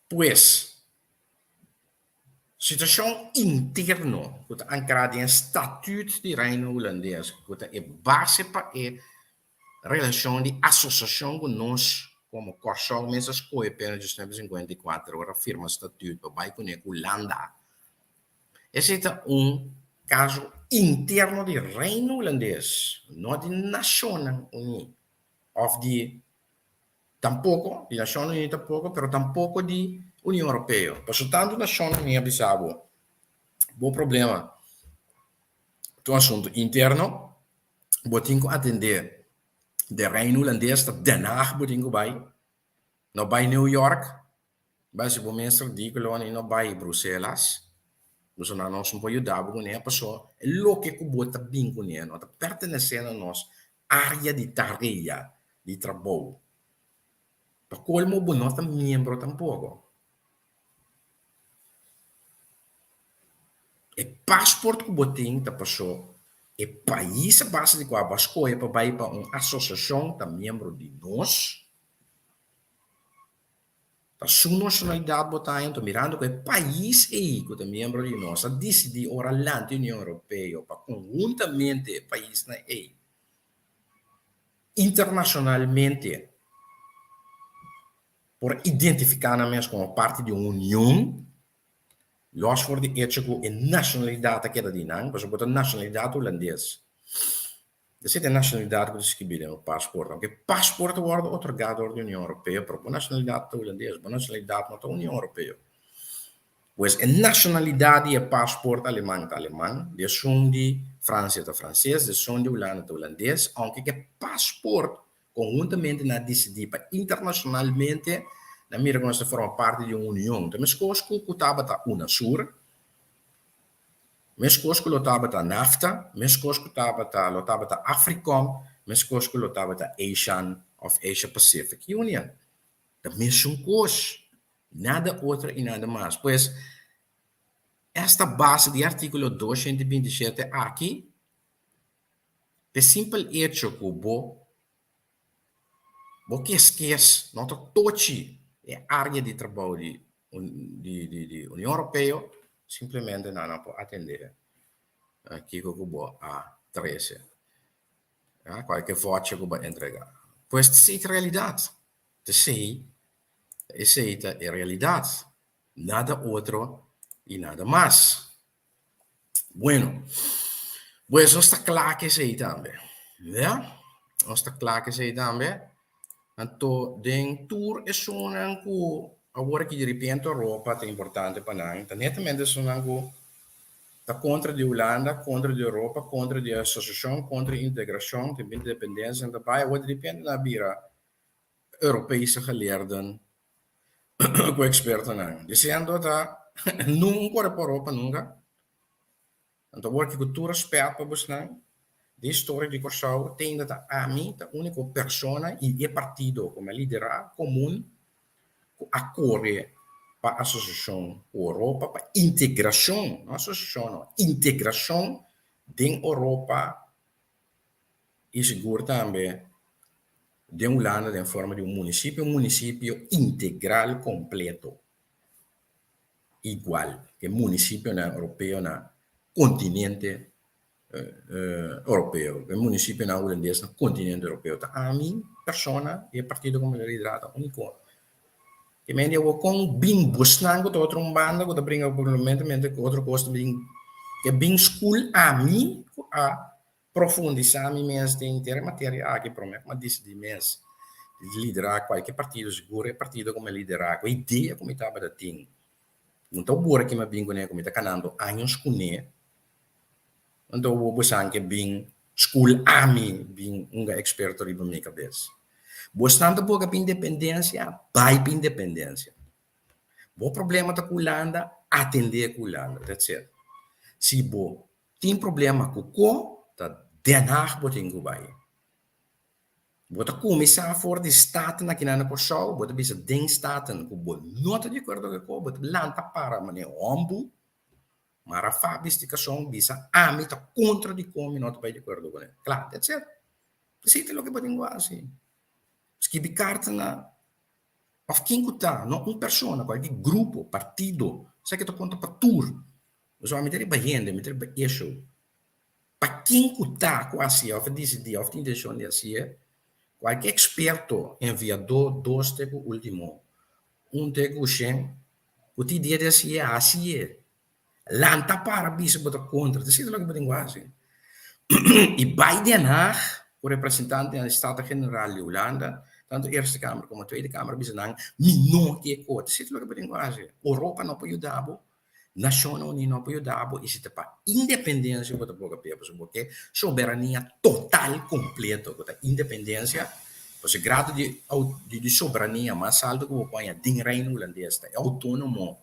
Pues, Situashon interno ku ta ankrá den e Statüt di Reino Hulandes ku ta e base pa e relashon di asosiashon ku nos komo Kòrsou mes a skohe p'e na 1954 ora firma Statüt pa bai kuné ku Hulanda. Esei ta un kaso interno di Reino Hulandes, no di Nashonnan Uní òf di Tampoco, di Nashonnan Uní tampoco, pero tampoco di Union Europeo. Pasobra tantu Nashonnan Uní a bisa bo, bo problema ta un asuntu interno, bo tin ku atendé den Reino Hulandes, ta Den Haag bo tin ku bai, no bai New York, Bai si bo mes ridíkulo ni no bai Bruselas, pasobra nan nos no por yuda bo kuné, pasobra e loke ku bo ta bin kuné no ta pertenesé na nos área di tarea, di trabou. Pa kolmo bo no ta miembro tampoko. E pasport ku bo tin ta pasobra e pais a base di kua bo a skohe pa bai pa un asosiashon ta miembro di nos. Ta su nashonalidat bo ta haña, mirando ku e pais ei ku ta miembro di nos a disidí ora lanti Union Europeo pa konhuntamente e paisnan ei internashonalmente por identifiká nan mes komo parti di un union, lòs for di echo ku e nashonalidat a keda di nan, pasobra bo ta nashonalidat hulandes. Esei ta e nashonalidat ku ta skibí den bo pasport. Aunke pasport ta wòrdu otorgá dor di Union Europeo, pero bo nashonalidat ta hulandes, bo nashonalidat no ta Union Europeo. Pues e nashonalidat di e pasport aleman ta aleman, di esun di Fransia ta franses, di esun di Hulanda ta hulandes, aunke ku e pasport konhuntamente nan a disidí pa internashonalmente nan mira ku nos ta forma parti di un union. Ta meskos ku ku tabata UNASUR. Meskos ku lo tabata NAFTA, meskos ku tabata lo tabata Africom, meskos ku lo tabata Asian òf Asia Pacific Union. Ta mesun kos. Nada otro i nada mas. Pues, esta base di artíkulo 227 aki, p'e simpel echo ku bo bo keskes no ta tochi e área di trabou di di di di Union Europeo, simplemente nan no por atendé kiko ku bo a trese, kualke vòchi ku bo a entregá. Pues esei ta realidat. Esei, esei ta e realidat. Nada otro i nada mas. Bueno, pues nos ta kla ku esei tambe, ya. Nos ta kla ku esei tambe. Anto den tur esunnan ku awor aki direpente Europa ta importante pa nan, ta netamente esunnan ku ta kontra di Hulanda, kontra di Europa, kontra di asosiashon, kontra di integrashon, tin independensia nan ta bai, awor direpente nan a bira Europese geleerden ku ekspertonan. Disiendo ta nun kore pa Europa nunka. Anto awor ki ku tur respèt pa bosnan, den historia di Kòrsou te ainda ta ami ta úniko persona i e partido ku mi a liderá komun ku a kore pa asosiashon ku Europa, pa integrashon, no asosiashon no, integrashon den Europa i sigur tambe den Hulanda den forma di un munisipio, un munisipio integral kompleto, igual ku e munisipionan europeo na kontinente europeo, e munisipionan hulandes na kontinente europeo. Ta ami persona i e partido ku mi ta liderá ta úniko. Ke men di awor kon bin bosnan ku ta otro un banda ku ta bringa probablemente ku otro kos ta bin ke bin skul ami ku a profundisá mi mes den henter e materia aki promé ku mi a disidí mes di liderá kualke partido sigur e partido ku mi a liderá ku e idea ku mi tabata tin no ta wor ki mi a bin kuné ku mi ta kanando años kuné anto awor bosan ke bin Skul ami bin unga eksperto riba mi kabes. Bosnan ta boga pa independensia, bai pa independensia. Bo problema ta ku Hulanda, atendé ku Hulanda, that's it. Si bo tin problema ku ko, ta Den Haag bo tin ku bai. Bo ta kuminsá for di Staten akinan na Kòrsou, bo ta bisa den Staten ku bo no ta di akuerdo ku e ko, bo ta lanta para manera hòmbu. Mara fa bisti karson bisa ami ta kontra di kon mi no ta bai di akuerdo kuné. Kla, that's it. Esei ta loke bo tin ku hasi. Skibi karta na òf ken ku ta, no un persona, kualke grupo, partido, esaki ta konta pa tur. Pasobra mi ta riba hende, mi ta riba issue. Pa ken ku ta ku hasié òf a disidí òf tin intenshon di hasié, kualke eksperto enviadó dos te ku último, un te ku shen, Ku tin dia di hasié, hasié. Lanta para bisa bo ta kontra. Ta esei loke bo tin ku hasi. I bai Den Haag ku representantenan di Staten-Generaal di Hulanda, tantu Eerste Kamer komo Tweede Kamer, bisa nan, Mi no ke kos. Ta esei loke bo tin ku hasi. Oropa no por yuda bo, Nashonnan Uní no por yuda bo, i si ta pa independensia bo ta boga p'e, pasobra bo ke soberania total kompleto, ku ta independensia. Pasobra e grado di di soberania mas alto ku bo por haña den Reino Hulandes ta e outónomo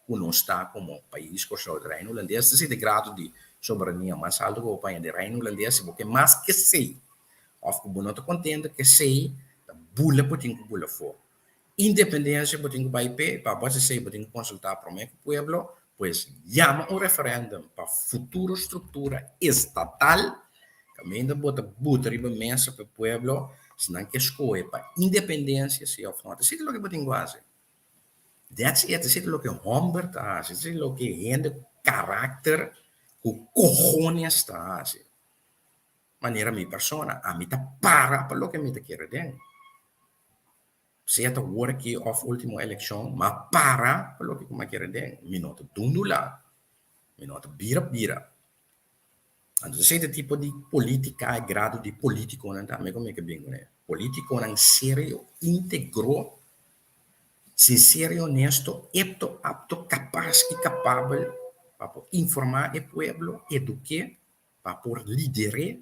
ku nos ta komo pais Kòrsou di Reino Hulandes. Esei ta e grado di soberania mas alto ku bo por haña den Reino Hulandes. Si bo ke mas ke esei òf ku bo no ta kontento ku esei, ta bula bo tin ku bula afó. Independensia bo tin ku bai p'e, pa bo hasi esei bo tin ku konsultá promé ku pueblo, pues yama un referèndum pa futuro struktura estatal kaminda bo ta buta riba mesa pa e pueblo si nan ke skohe pa independensia si òf nò. Esei ta loke bo tin ku hasi. That's it. Esei ta loke hòmber ta hasi, esei ta loke hende ku karakter, ku kohones ta hasi. Manera mi persona, ami ta para pa loke mi ta kere den. Sea ta wor aki of ultimo elekshon, m'a para pa loke ku m'a kere den. Mi no ta dundulá, mi no ta bira bira. Anto esei ta e tipo di politika, e grado di politikonan tambe ku mi ke bin kuné. Politikonan serio, integro, sinsero i honesto, epto, apto, kapas i kapabel pa por informá e pueblo, eduk'é, pa por lider'é,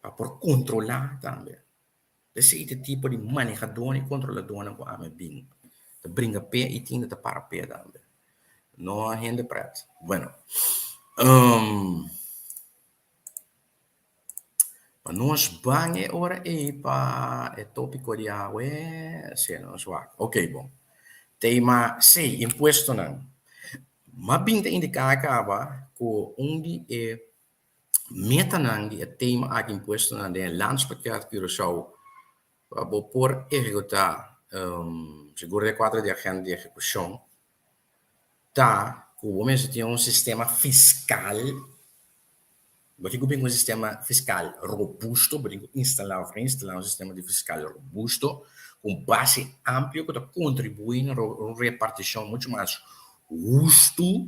pa por kontrolá tambe. Esei ta e tipo di manehadónan i kontroladónan ku ami bin ta bringa p'e i tin ta para p'e tambe. No hende prèt. Bueno, pa nos ban e ora ei pa e tópiko di awe, si nos wak. Oke, bon. Tema C, Impuestonan. M'a bin ta indiká kaba ku un di e metanan di e tema aki impuestonan den e Landspakket Curaçao pa bo por ehekutá sigur den kuadro di agenda di ehekushon ta ku bo mester tin un sistema fiskal. Bo tin ku bin ku un sistema fiskal robusto, bo tin ku instalá òf reinstalá un sistema di fiskal robusto ku un base amplio ku ta kontribuí na un repartishon muchu mas hustu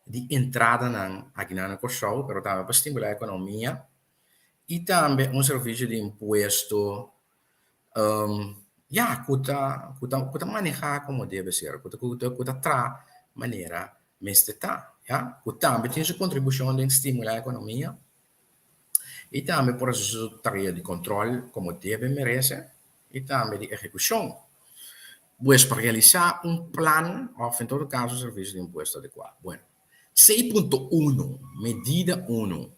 di entradanan akinan na Kòrsou, pero tambe pa stimulá ekonomia i tambe un servisio di impuesto ya ku ta ku ta ku ta manehá komo debe ser, ku ta ku ta traha manera mester ta, ya, ku tambe tin su kontribushon den stimulá ekonomia i tambe por hasi su tarea di kontròl komo debe merese i tambe di ehekushon. Pues pa realisá un plan òf en todo kaso servisio di impuesto adekuá. Bueno, 6.1, medida unu.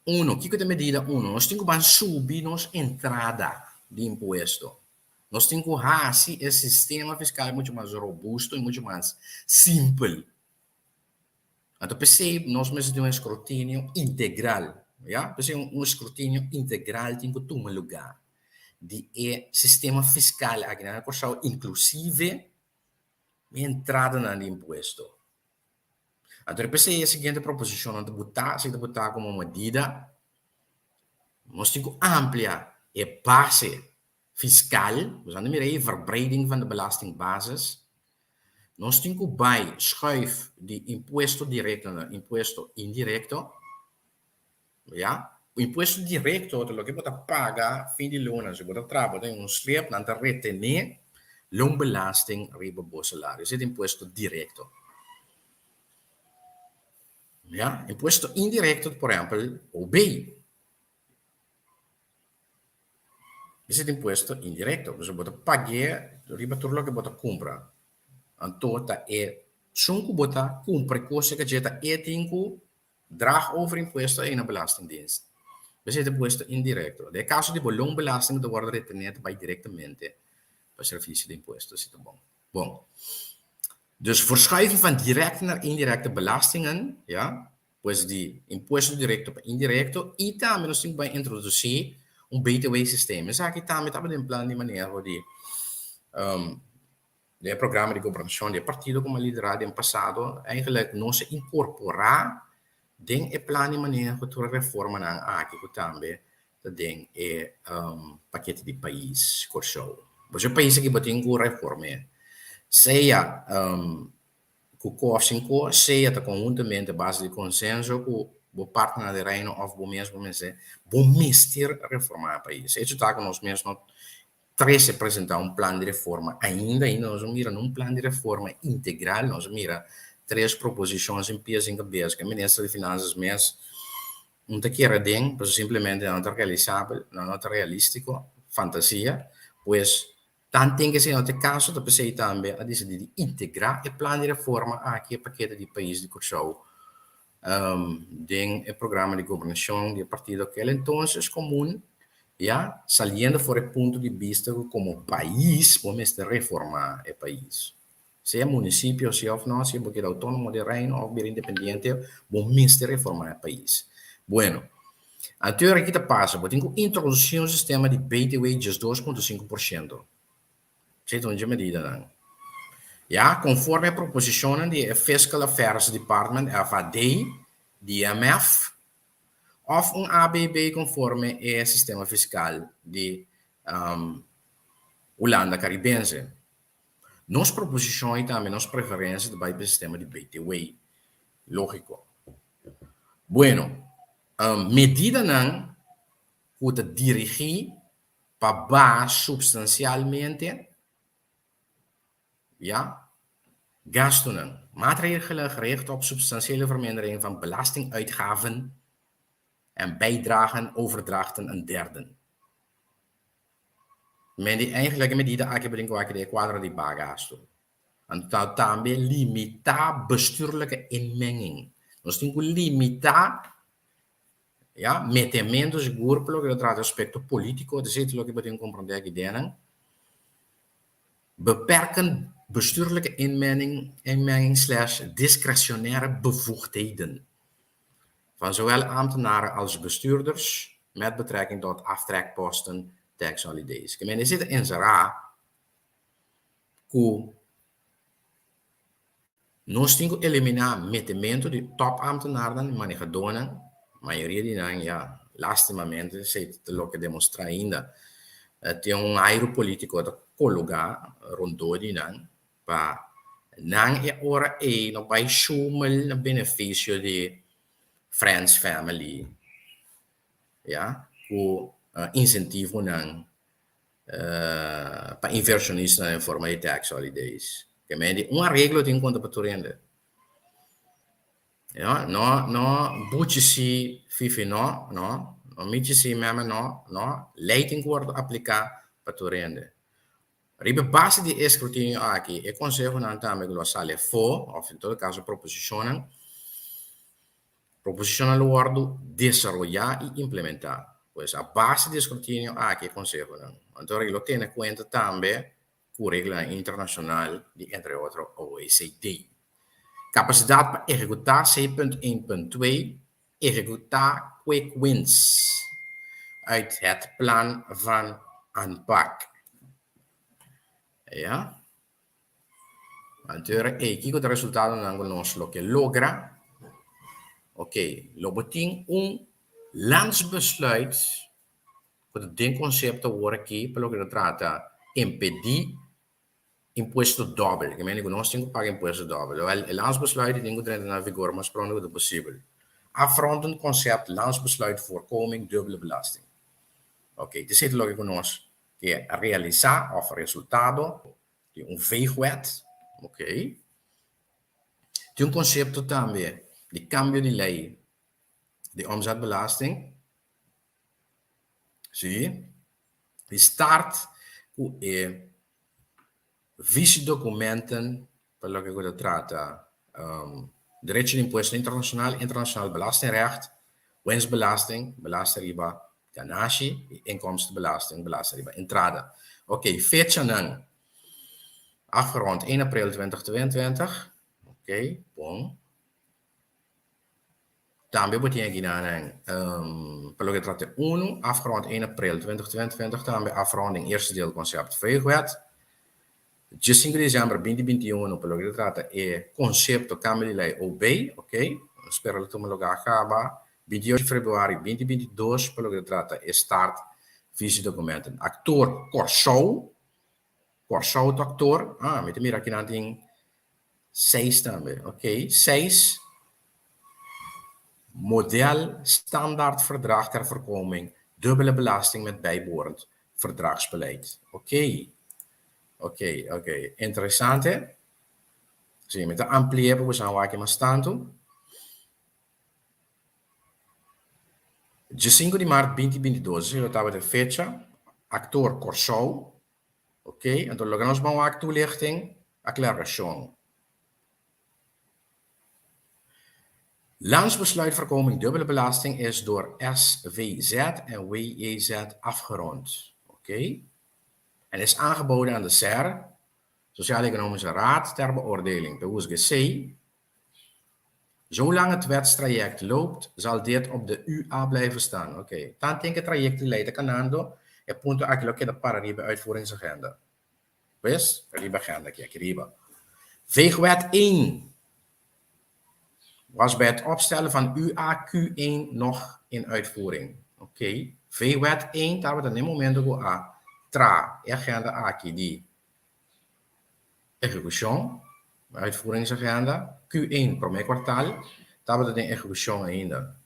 Unu, kiko ta medida unu? Nos tin ku ban subi nos entrada di impuesto. Nos tin ku hasi e sistema fiskal muchu mas robusto i muchu mas simpel. Anto p'esei nos mester tin un eskrutinio integral, ya. P'esei un eskrutinio integral tin ku tuma lugá di e sistema fiskal aki na Kòrsou, inklusive e entradanan di impuesto. Anto p'esei e siguiente proposishonnan ta butá, esei ta butá komo medida, nos tin ku amplia e base fiskal, nos anda mira ei verbreiding van de belastingbasis, nos tin ku bai schuif di impuesto direkto na impuesto indirekto, ya, impuesto direkto ta loke bo ta paga fin di luna, si bo ta traha bo ta den un slip nan ta retené loonbelasting riba bo salario, esei ta impuesto direkto, ya, impuesto indirekto ta por ehèmpel OB. Esei ta impuesto indirecto, pasobra bo ta pag'é riba tur loke bo ta kumpra. Anto ta e esun ku bo ta kumpra e kos ei ta e tin ku draag over impuesto ei na Belastingdienst. Esei ta impuesto indirecto. Den e kaso di bo loonbelasting ku ta wòrdu retené ta bai direktamente pa servisio di impuesto, si ta bon. Bon. Dus verschuiven van directe naar indirecte belastingen, ja, pues di impuesto directo pa indirecto y tambe nos tin cu bay introduci un BTW systeem. Esaki tambe tabata den plan di maneho di di e programa di gobernacion di e partido cu mi a lidera den pasado. Eigenlijk nos a incorpora den e plan di maneho tur e reformanan aki cu tambe ta den e pakete di pais Kòrsou. Pasobra e pais aki bo tin ku reform'é, sea ku ko òf sin ko, sea ta konhuntamente a base di konsenso ku bo partnernan di Reino òf bo mes bo mester, bo mester reformá e pais. Echo ta ku nos mes no trese presentá un plan di reforma ainda, ainda nos no mira nun plan di reforma integral, nos a mira tres proposishon sin pia sin kabes ku e minister di Finansas mes Un ta kere den, pasobra simplemente nan no ta realisabel, nan no ta realístiko, fantasia. Pues, tanten ke esei no ta e kaso, ta p'esei tambe a disidí di integrá e plan di reforma aki, e pakete di pais di Kòrsou, den e programa di gobernashon di e partido akel entonces komun, ya, saliendo for e punto di bista ku komo pais bo mester reformá e pais. Sea munisipio si òf no, si bo keda outónomo di Reino òf bira independiente, bo mester reformá e pais. Bueno, anto ora ki ta pasa? Bo tin ku introdusí un sistema di BTW 12.5%. Esei ta un dje medidanan. Ya, konforme e proposishonnan di e Fiscal Affairs Department, FAD, di IMF, òf un ABB konforme e sistema fiskal di Hulanda Karibense. Nos proposishon i tambe nos preferensia ta bai pa e sistema di BTW. Lógiko. Bueno, medidanan ku ta dirigí pa baha supstansialmente, ya, gastunan. Maatregelen gericht op substantiële vermindering van belastinguitgaven en bijdragen, overdrachten en derden. Men di eigenlijk e medida aki bo tin ku wak den e kuadro di baha gastu. Anto ta tambe limitá bestuurlijke inmenging. Nos tin ku limitá ya metementu sigur pa loke ta trata aspekto polítiko, esei ta loke bo tin ku komprondé aki dennan. Beperken bestuurlijke inmenging, inmenging slash discretionaire bevoegdheden van zowel ambtenaren als bestuurders met betrekking tot aftrekposten tax holidays. Ke men esei ta enserá ku nos tin ku eliminá metementu di topambtenarnan i manehadónan, mayoria di nan ya lastimamente esei ta loke demostrá ainda tin un airu polítiko ta kologá rondó di nan pa nan e ora ei no bai shumel na benefisio di friends, family, ya, ku insentivonan pa invershonistanan den forma di tax holidays. Ke men di un areglo tin konta pa tur hende. Ya, no no buchi si, fifi no, no, no michi si, meme no, no, lei tin ku wòrdu apliká pa tur hende. Riba e base di e skrutinio aki, e konsehonan tambe ku lo a sali afó, òf en todo kaso proposishonnan, proposishonnan lo wòrdu desaroyá i implementá. Pues a base di e skrutinio aki e konsehonan. Anto lo tene kuenta tambe ku reglanan internashonal di entre otro OECD. Kapasidat pa ehekutá 6.1.2 Ehekutá quick wins uit het plan van aanpak. Ja. Anto ora ei, kiko ta resultadonan ku nos lo ke logra? Ok, lo bo tin un landsbesluit ku ta den konsepto awor aki pa loke ta trata impedí Impuesto dòbel, ke mende ku nos tin ku paga impuesto dòbel. Wèl, e landsbesluit tin ku drenta na vigor mas pronto ku ta posibel. Afrondend concept landsbesluit voorkoming dubbele belasting. Oké, te esei ta loke ku nos ke realisá òf resultado di un veegwet. Oké. Tin un konsepto tambe di kambio di lei di omzetbelasting. Sí. Di start ku e visiedokumenten pa loke ku ta trata derecho di impuesto internashonal, internashonal belastingrecht, winstbelasting, belasting riba ganashi i inkomstenbelasting, belasting riba entrada. Oké, fechanan afgerond 1 april 2022, oké, bon. Tambe bo tin aki nan pa loke trata unu, afgerond 1 april 2022, tambe afronding eerste deel concept Veegwet. 15 di december 2021 pa loke ta trata e concepto cambio di ley OB, ok, spera lo tuma lugar caba. 28 di februari 2022 pa loke ta trata e start visiedokumenten. Actor Kòrsou, Kòrsou ta actor, ah mi ta mira aki nan tin Seis tambe, ok. Seis, Model standaardverdrag ter voorkoming dubbele belasting met bijbehorend verdragsbeleid. Ok, ok, ok. Interesante. Sí, mi ta ampli'é pa bo sa wak mas tantu. Diesinku di mart binti 22, esei lo tabata e fecha. Aktor Kòrsou. Ok, anto loke nos ban wak toelichting, aclaracion. Landsbesluit voorkoming dubbele belasting is door SVZ en WJZ afgerond. Ok, en is aangeboden aan de SER, Sociaal-Economische Raad, ter beoordeling. De USGC. Zolang het wetstraject loopt, zal dit op de UA blijven staan. Oké, tanten ku e trayecto di lei ta kanando, e punto aki lo keda para riba e uitvoeringsagenda. Pues, riba agenda aki, aki riba. Veegwet 1 was bij het opstellen van UAQ1 nog in uitvoering. Oké, Veegwet 1 tabata na e momento ku a traha e agenda aki di Ehekushon, Uitvoeringsagenda, Q1, promé kwartal, tabata den ehekushon ainda.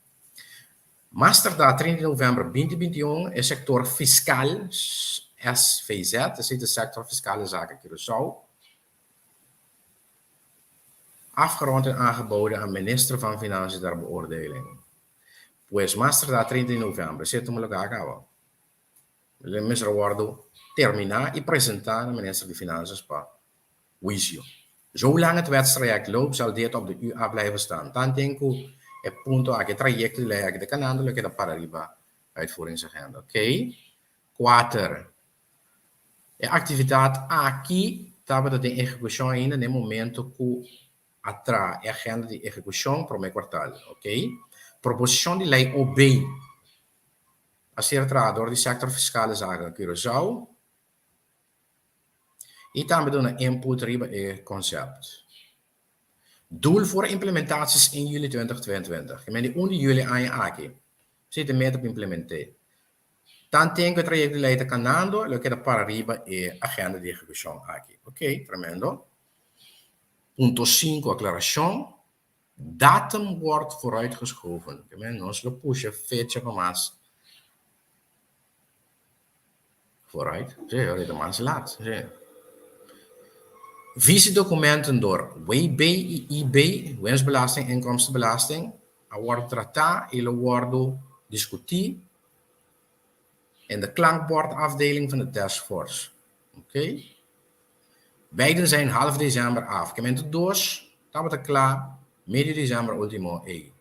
Mas tardá 30 di novèmber 2021 e sektor fiskal, SVZ, esei ta Sector Fiscale Zaken Curaçao, afgerond en aangeboden aan Minister van Financiën ter beoordeling. Pues mas tardá 30 di novèmber, esei a tuma lugá kaba. Lo mester a wòrdu terminá i presentá na Minister di Finanzas pa huisio. Zolang het wetstraject loopt zal dit op de UA blijven staan. Tanten ku e punto aki, e trayekto di lei aki ta kanando lo keda para riba uitvoeringsagenda. Oké. Kuater. E aktividat aki tabata den ehekushon ainda na e momento ku a traha e agenda di ehekushon promé kuartal. Ok. Proposishon di lei OB a ser traha dor di Sektor Fiskale Zaken Curaçao i tambe duna input riba e konsèpt. Doel voor implementaties in juli 2022. Ke men di un di juli aña aki. Si ta meta pa implement'é. Tanten ku e trayekto di lei ta kanando, lo keda para riba e agenda di ehekushon aki. Ok, tremendo. Punto sinku, aklarashon. Datum wordt vooruitgeschoven. Ke men nos lo pusha fecha pa mas Vooruit, sí, ora ta mas laat, sí. Visiedokumenten door WB i IB, Winstbelasting, Inkomstenbelasting, a wòrdu tratá i lo wòrdu diskutí in de klankbordafdeling van de taskforce. Oké. Beiden zijn half december af. Kemente dos tabata kla medio december último ei.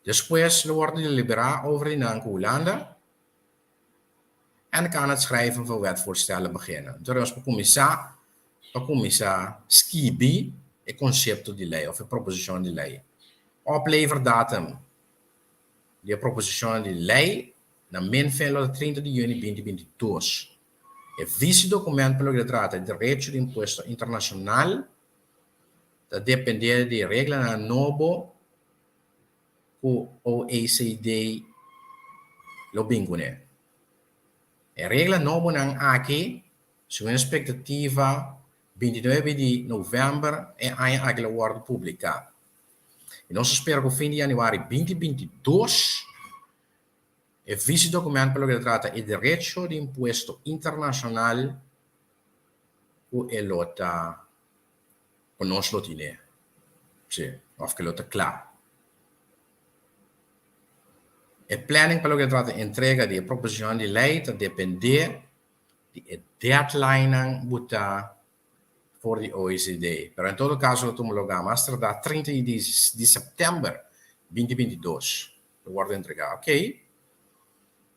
Despues lo wòrdu deliberá over di nan ku Hulanda en kan het schrijven van wetvoorstellen beginnen. Entonces nos por kuminsá pa kuminsá skibi e konsepto di lei òf e proposishon di lei. Opleverdatum di e proposishon di lei na minfin lo ta 30 di yüni 2022. E visiedocument pa loke ta trata e derecho di impuesto internashonal ta dependé di reglanan nobo ku OECD lo bin kuné. E regla nobonan aki, segun espektativa, 29 di novèmber e aña aki lo wòrdu publiká. I nos ta spera ku fin di yanüari 2022 e visidokumènt pa loke ta trata e derecho di impuesto internashonal ku e lo ta ku nos lo tine, sí, òf ku lo ta kla. E planning pa loke ta trata entrega di e proposishon di lei ta dependé di e deadlinenan butá for di OECD. Pero en todo kaso lo tuma lugá mas tardá 30 di di sèptèmber 2022 lo wòrdu entregá. Oké.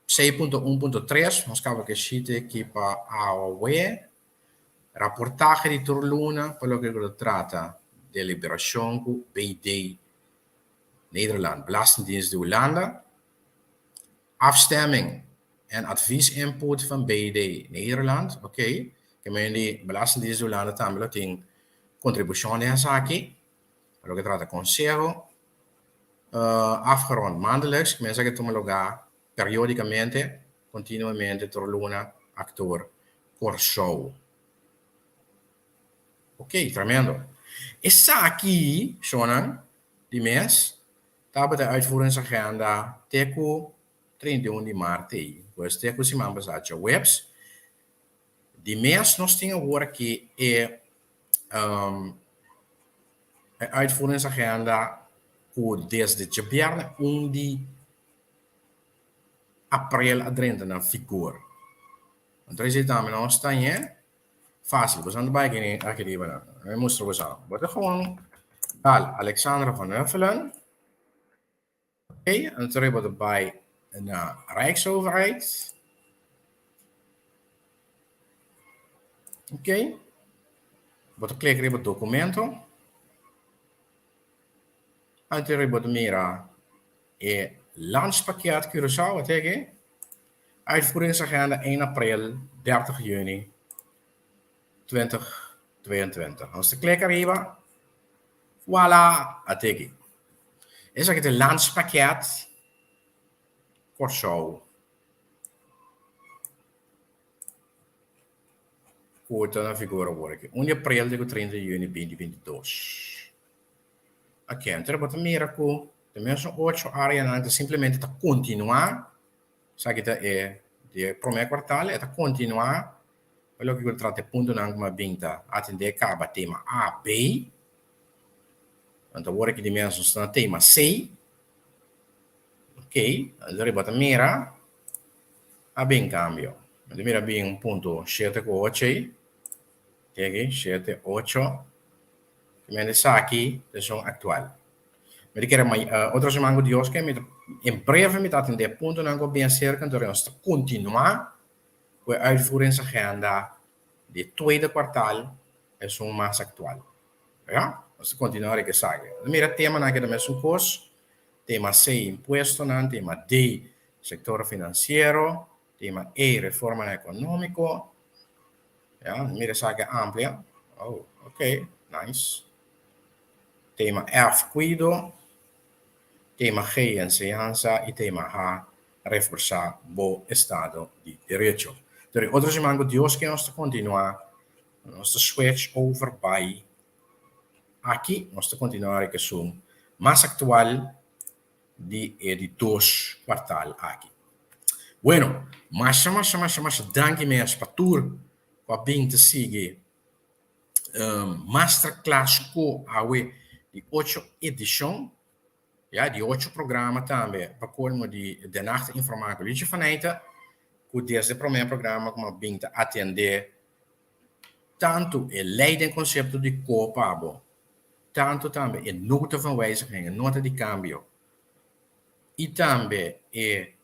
6.1.3 Nos kaba ku e shit aki pa awe. Raportahe di tur luna pa loke ku ta trata deliberashon ku BD Nederland, Belastingdienst di Hulanda, afstemming en adviesinput van BD Nederland, ok, ke men di Belastingdienst di Hulanda tambe lo tin kontribushon den esaki, pa loke trata konseho, afgerond maandelijks, ke men esaki tuma lugá periodikamente, kontinuamente tur luna aktor Kòrsou. Ok, tremendo. Esaki, shownan, di mes tabata e uitvoeringsagenda te ku 31 di maart ei, pues te ku siman pasá djaweps. Di mes nos tin awor aki e e uitvoeringsagenda ku desde djabièrnè un di aprel a drenta na vigor. Anto esei tambe nos ta ñe fácil. Boso no ta bai kini aki riba nan. Mi mustra boso. Bo ta gewoon dal Alexandra van Huffelen. Ok, anto bo ta bai na Rijksoverheid. Ok, bo ta klik riba documento. Anto bo ta mira e landspakket Curaçao, wat heki? Uitvoeringsagenda 1 april, 30 juni 2022. Nos ta klik ariba, voilà, ateki. Esaki ta e landspakket Kòrsou ku ta na vigor awor aki. 1 di april te ku 30 di juni 2022. Oké, anto bo ta mira ku e mesun ocho áreanan ta simplemente ta kontinuá, esaki ta e di e promé kuartal, e ta kontinuá pa loke ku ta trata e puntonan ku mi a bin ta atendé kaba tema A, B. Anto awor aki di mes nos ta na tema C. Oké, anto bo ta mira a bin kambio. Bo ta mira a bin un punto shete ku ocho ei. Te aki, shete, ocho. Men esaki ta esun aktual. Mi ta kere otro siman ku Dios ke mi ta en breve mi ta atendé puntonan ku a bin aserka, entonces nos ta kontinuá. Ku e uitvoeringsagenda di tweede kwartaal esun mas aktual. Ya, nos ta kontinuá riba esaki. Nos mira temanan keda mesun kos, tema C impuestonan, tema D sektor finansiero, tema E reformanan ekonómiko. Ya, nos mira esaki amplia. Oh, ok, nice. Tema F kuido, tema G enseñansa i tema H reforsá bo estado di derecho. Pero e otro siman ku Dios ke nos ta kontinuá, nos ta switch over bai aki, nos ta kontinuá riba esun mas aktual di e di dos kwartal aki. Bueno, masha masha masha masha danki mes pa tur ku a bin ta sigui Masterclass ku awe di ocho edishon. Ya, di ocho programa tambe pa colmo di De Nacht Informa cu Luigi Faneyte, cu desde prome programa cu m'a bin ta atende tanto e ley den concepto di co pa bo, tanto tambe e nota van wijziging, e nota di cambio y tambe e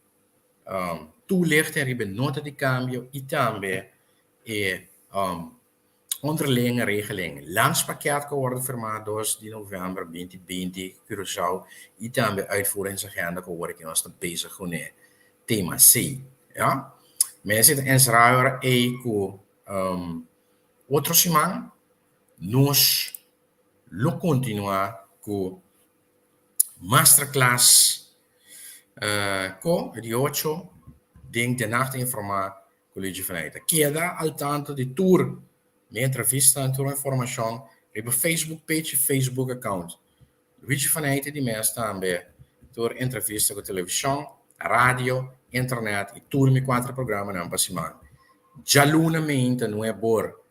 toelichting riba e nota di cambio y tambe e Onderlinge regeling Landspakket ku a wòrdu firmá dos di novèmber 2020 Curaçao i tambe uitvoeringsagenda ku awor aki nos ta bezig kuné tema C. Ya. Mester ta enserá ora ei ku otro siman nos lo kontinuá ku masterclass ko di ocho den Den Nacht Informá ku Luigi Faneyte. Keda al tanto di tur mi entrevistanan, tur informashon riba Facebook page i Facebook account. Luigi Faneyte di mes tambe tur entrevista ku televishon, radio, internet i tur mi kuater programanan pa siman. Djaluna meinta nuebor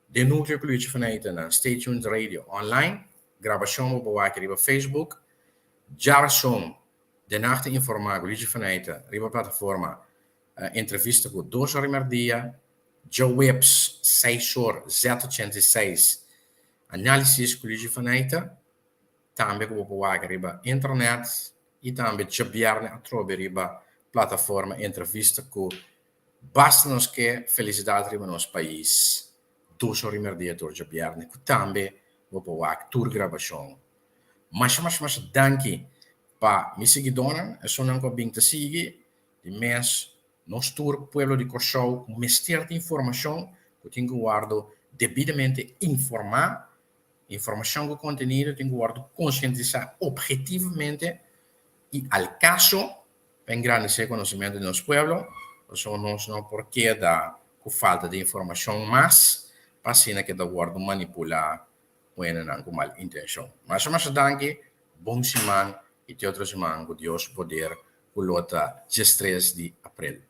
den Nucleo ku Luigi Faneyte na Stay Tuned Radio online. Grabashon bo por wak riba Facebook. Djarason den Nacht Informa ku Luigi Faneyte riba plataforma Entrevista ku dos ora i merdia, djaweps seis or Z86 Análisis ku Luigi Faneyte, tambe ku bo por wak riba internet i tambe djabièrnè atrobe riba plataforma Entrevista ku Basta nos ke felisidat riba nos pais dos ora i merdia tur djabièrnè ku tambe bo por wak tur grabashon. Masha masha masha danki pa mi siguidónan, esunnan ku a bin ta sigui. Di mes, nos tur pueblo di Kòrsou ku mester di informashon ku tin ku wòrdu debidamente informá, informashon ku kontenido tin ku wòrdu konsientisá obhetivamente i al kaso pa engrandesé konosementu di nos pueblo, pasobra nos no por keda ku falta di informashon mas pa asina keda wòrdu manipulá ku hendenan ku mal intenshon. Masha masha danki, bon siman i te otro siman ku Dios poder ku lo ta diestres di aprel.